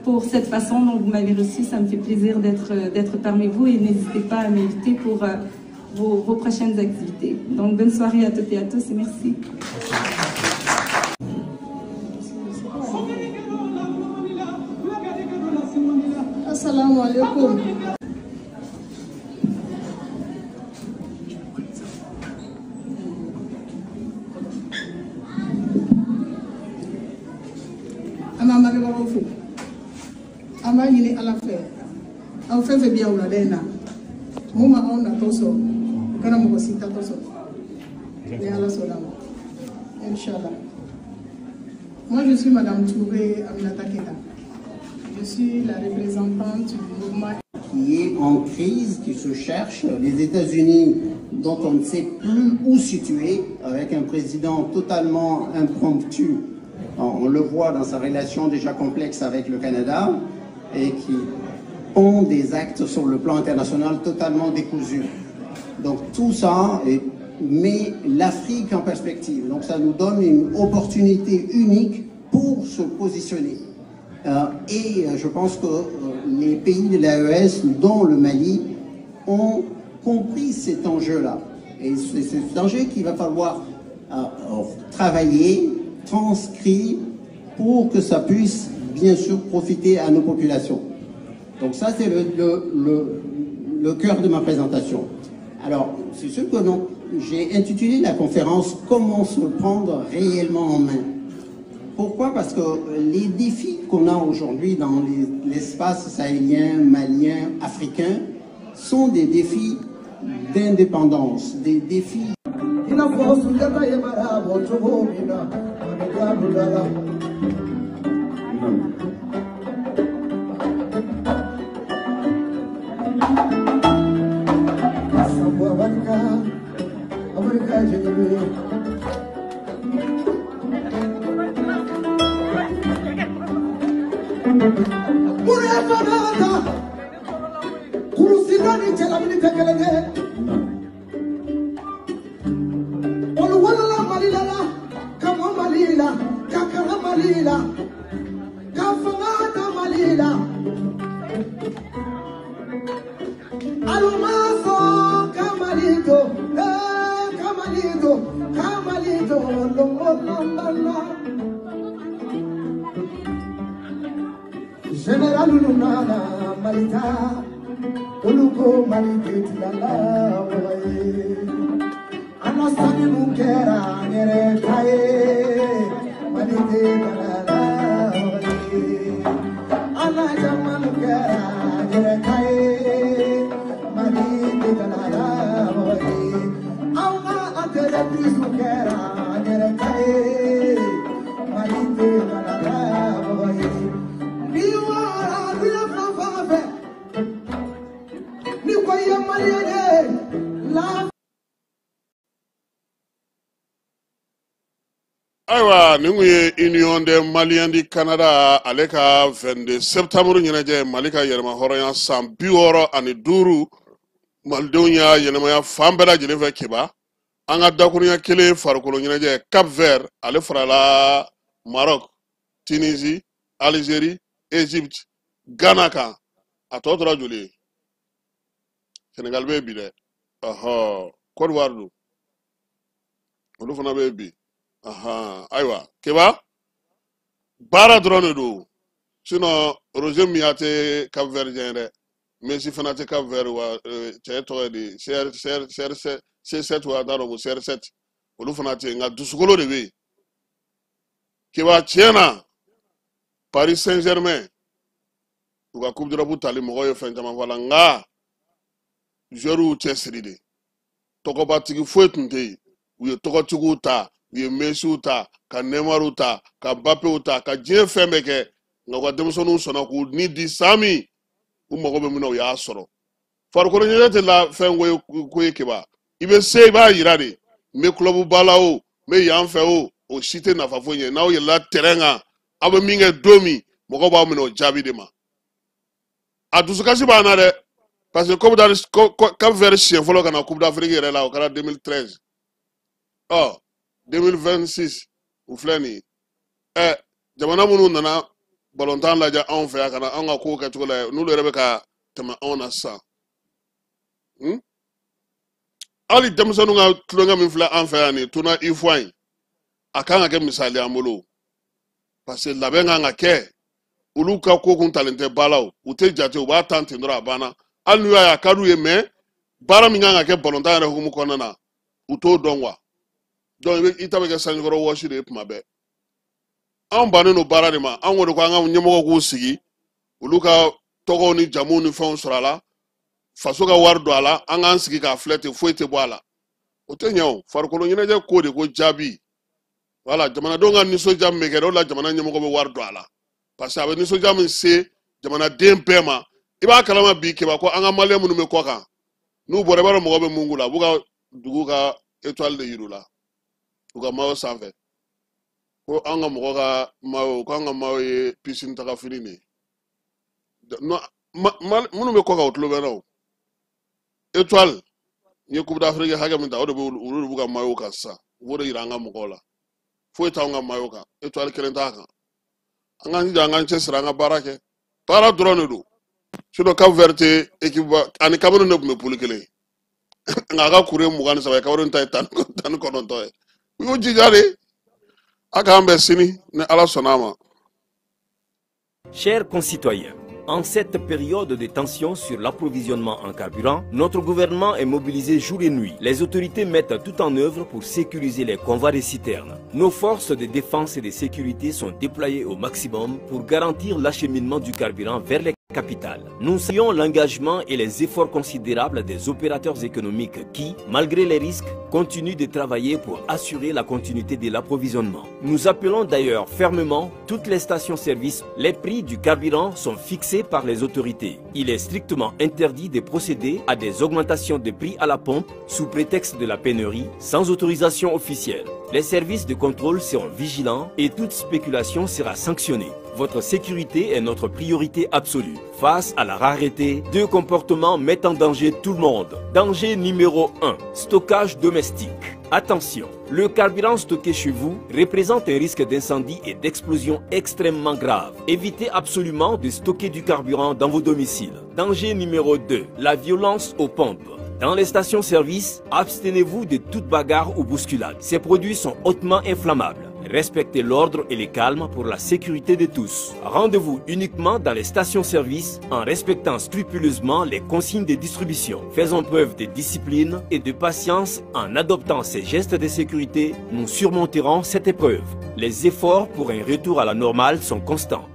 pour cette façon dont vous m'avez reçue. Ça me fait plaisir d'être parmi vous et n'hésitez pas à m'inviter pour vos prochaines activités. Donc, bonne soirée à toutes et à tous et merci. Assalamu alaikum. An b'an bangebagaw fo, an b'a ɲini Ala fɛ aw fɛn fɛn bɛ yan wulada in na, mun ma anw natɔ sɔrɔ u kana mɔgɔ si tatɔ sɔrɔ ni Ala sɔnna ma, inchallah. Moi je suis Madame Touré Aminata Keita. Je suis la représentante du mouvement qui est en crise, qui se cherche. Les États-Unis, dont on ne sait plus où situer, avec un président totalement impromptu. On le voit dans sa relation déjà complexe avec le Canada et qui ont des actes sur le plan international totalement décousus. Donc tout ça met l'Afrique en perspective. Donc ça nous donne une opportunité unique pour se positionner. Et je pense que les pays de l'AES, dont le Mali, ont compris cet enjeu-là. Et c'est cet enjeu qu'il va falloir travailler, transcrire, pour que ça puisse bien sûr profiter à nos populations. Donc ça, c'est le cœur de ma présentation. Alors, c'est sûr que non, j'ai intitulé la conférence « Comment se prendre réellement en main ». Pourquoi? Parce que les défis qu'on a aujourd'hui dans l'espace sahélien, malien, africain, sont des défis d'indépendance, des défis... General Lunana Malita, Oluko Malita, An ka sanu kɛra an yɛrɛ ta ye, Mali tɛ balala ye. An ka jamana kɛra an yɛrɛ ta ye, Mali tɛ balala ye. An ka entreprise kɛra an yɛrɛ ta ye, Mali tɛ balala ye. Ni wara diɲɛ fan fan fɛ, ni ko i ye Maliyɛn ye, la. Ayiwa, nin kun ye Union des Maliens du Canada ale ka 22 septembre ɲɛnajɛ, Mali ka yɛrɛma hɔrɔnya san 65, malidenw y'a yɛlɛmaya fan bɛɛ lajɛlen fɛ. Keba, an ka dakurunya kelen farikolo ɲɛnajɛ Cap Vert ale farala Maroc, Tunisie, Algérie, Égypte, Ghana kan. A tɔ tora joli ye? Sénégal bɛ yen bi dɛ, ɔhɔ, Côte d'Ivoire dun, olu fana bɛ yen bi. Ayiwa Keba, baara dɔrɔn de don, sinon Roger Milla tɛ Cap Vert jɛn dɛ, Messi fana tɛ Cap Vert wa cɛ tɔgɔ ye di, CR CR CR C7 wa, n t'a dɔn ko CR7, olu fana tɛ yen, nka dusukolo de bɛ yen. Keba, tiɲɛ na Paris Saint-Germain u ka Coupe d'Europe tali, mɔgɔw ye fɛn caman fɔ a la, nka joueurs cɛsiri de, tɔgɔbatigi foyi tun tɛ yen. U ye tɔgɔtigiw ta, u ye Messiw ta, ka Neymarw ta, ka Mbappew ta, ka diɲɛ fɛn bɛɛ kɛ, nka u ka denmisɛnninw sɔnna k'u ni di san min u mago bɛ min na, u y'a sɔrɔ. Farikolo ɲɛnajɛ tɛ la fɛn ko ye Keba, i bɛ se i b'a yira de, n bɛ club ba la o, n bɛ yan fɛ o, o si tɛ nafa foyi ɲɛ. N'aw yɛlɛla terrain kan, aw bɛ min kɛ don min, mɔgɔw b'aw minɛ o jaabi de ma. A dusukasi b'an na dɛ, parce que Cap Vert siɲɛ fɔlɔ ka na Coupe d'Afrique yɛrɛ la, o kɛra 2013, ɔ 2026 u filɛ nin ye. Jamana minnu nana balontan lajɛ anw fɛ yan ka na anw ka kow kɛcogo la, n'olu yɛrɛ bɛ ka tɛmɛ anw na sisan. Hali denmisɛnninw ka tulonkɛ min filɛ an fɛ yan nin tournoi UFOA in, a kan ka kɛ misali an bolo, parce que labɛn kan ka kɛ. Olu ka ko kun talen tɛ ba la, o u tɛ jate, u b'a tan ten dɔrɔn, a banna. Hali n'u y'a ye a ka d'u ye, mais baara min kan ka kɛ balontan yɛrɛ hukumu kɔnɔna na, u t'o dɔn quoi. Donc i ta bɛ kɛ sanjikɔrɔ wɔsi de ye tuma bɛɛ. Anw bannen don baara de ma, anw ko de ko an ka ɲɛmɔgɔw k'u sigi, olu ka tɔgɔw ni jamuw ni fɛnw sɔrɔ a la, faso ka wari don a la, an k'an sigi k'a filɛ ten, foyi tɛ bɔ a la. O tɛ ɲɛ o. Farikolo ɲɛnajɛ ko de ko jaabi. Wala jamanadenw ka nisɔndiya min bɛ kɛ, o la jamana ɲɛmɔgɔ bɛ wari don a la, parce que a bɛ nisɔndiya min se jamanaden bɛɛ ma. I b'a kalama bi Keba, ko an ka maliyɛn minnu bɛ kɔ kan, n'u bɔra, i b'a dɔn mɔgɔ bɛ mun k'u la, u b'u ka dugu ka étoile de yir'u la u ka maillot sanfɛ, ko an ka mɔgɔ ka maillot, ko an ka maillot ye piscine taga fini de ye. Minnu bɛ kɔ kan, o tulo bɛ n na. O étoile n ye Coupe d'Afrique hakɛ min ta, o de bɛ olu de b'u ka maillot kan sisan, u b'o de yira an ka mɔgɔw la. Foyi t'anw ka maillot kan, étoile kelen t'a kan. An k'an jija, an k'an cɛsiri, an ka baara kɛ, baara dɔrɔn de don. Sinon Cap Vert tɛ équipe ba, ani Cameroun de tun bɛ poule kelen, nka a ka kuru ye 23 ye, Cameroun ta ye 19 ye. U y'u jija de. A k'an bɛn sini ni Ala sɔnna a ma. Chers concitoyens, en cette période de tension sur l'approvisionnement en carburant, notre gouvernement est mobilisé jour et nuit. Les autorités mettent tout en œuvre pour sécuriser les convois des citernes. Nos forces de défense et de sécurité sont déployées au maximum pour garantir l'acheminement du carburant vers les capitales. Nous saluons l'engagement et les efforts considérables des opérateurs économiques qui, malgré les risques, continuent de travailler pour assurer la continuité de l'approvisionnement. Nous appelons d'ailleurs fermement toutes les stations-service. Les prix du carburant sont fixés par les autorités. Il est strictement interdit de procéder à des augmentations de prix à la pompe sous prétexte de la pénurie sans autorisation officielle. Les services de contrôle seront vigilants et toute spéculation sera sanctionnée. Votre sécurité est notre priorité absolue. Face à la rareté, deux comportements mettent en danger tout le monde. Danger numéro 1, stockage domestique. Attention, le carburant stocké chez vous représente un risque d'incendie et d'explosion extrêmement grave. Évitez absolument de stocker du carburant dans vos domiciles. Danger numéro 2, la violence aux pompes. Dans les stations-service, abstenez-vous de toute bagarre ou bousculade. Ces produits sont hautement inflammables. Respectez l'ordre et le calme pour la sécurité de tous. Rendez-vous uniquement dans les stations-service en respectant scrupuleusement les consignes de distribution. Faisons preuve de discipline et de patience en adoptant ces gestes de sécurité. Nous surmonterons cette épreuve. Les efforts pour un retour à la normale sont constants.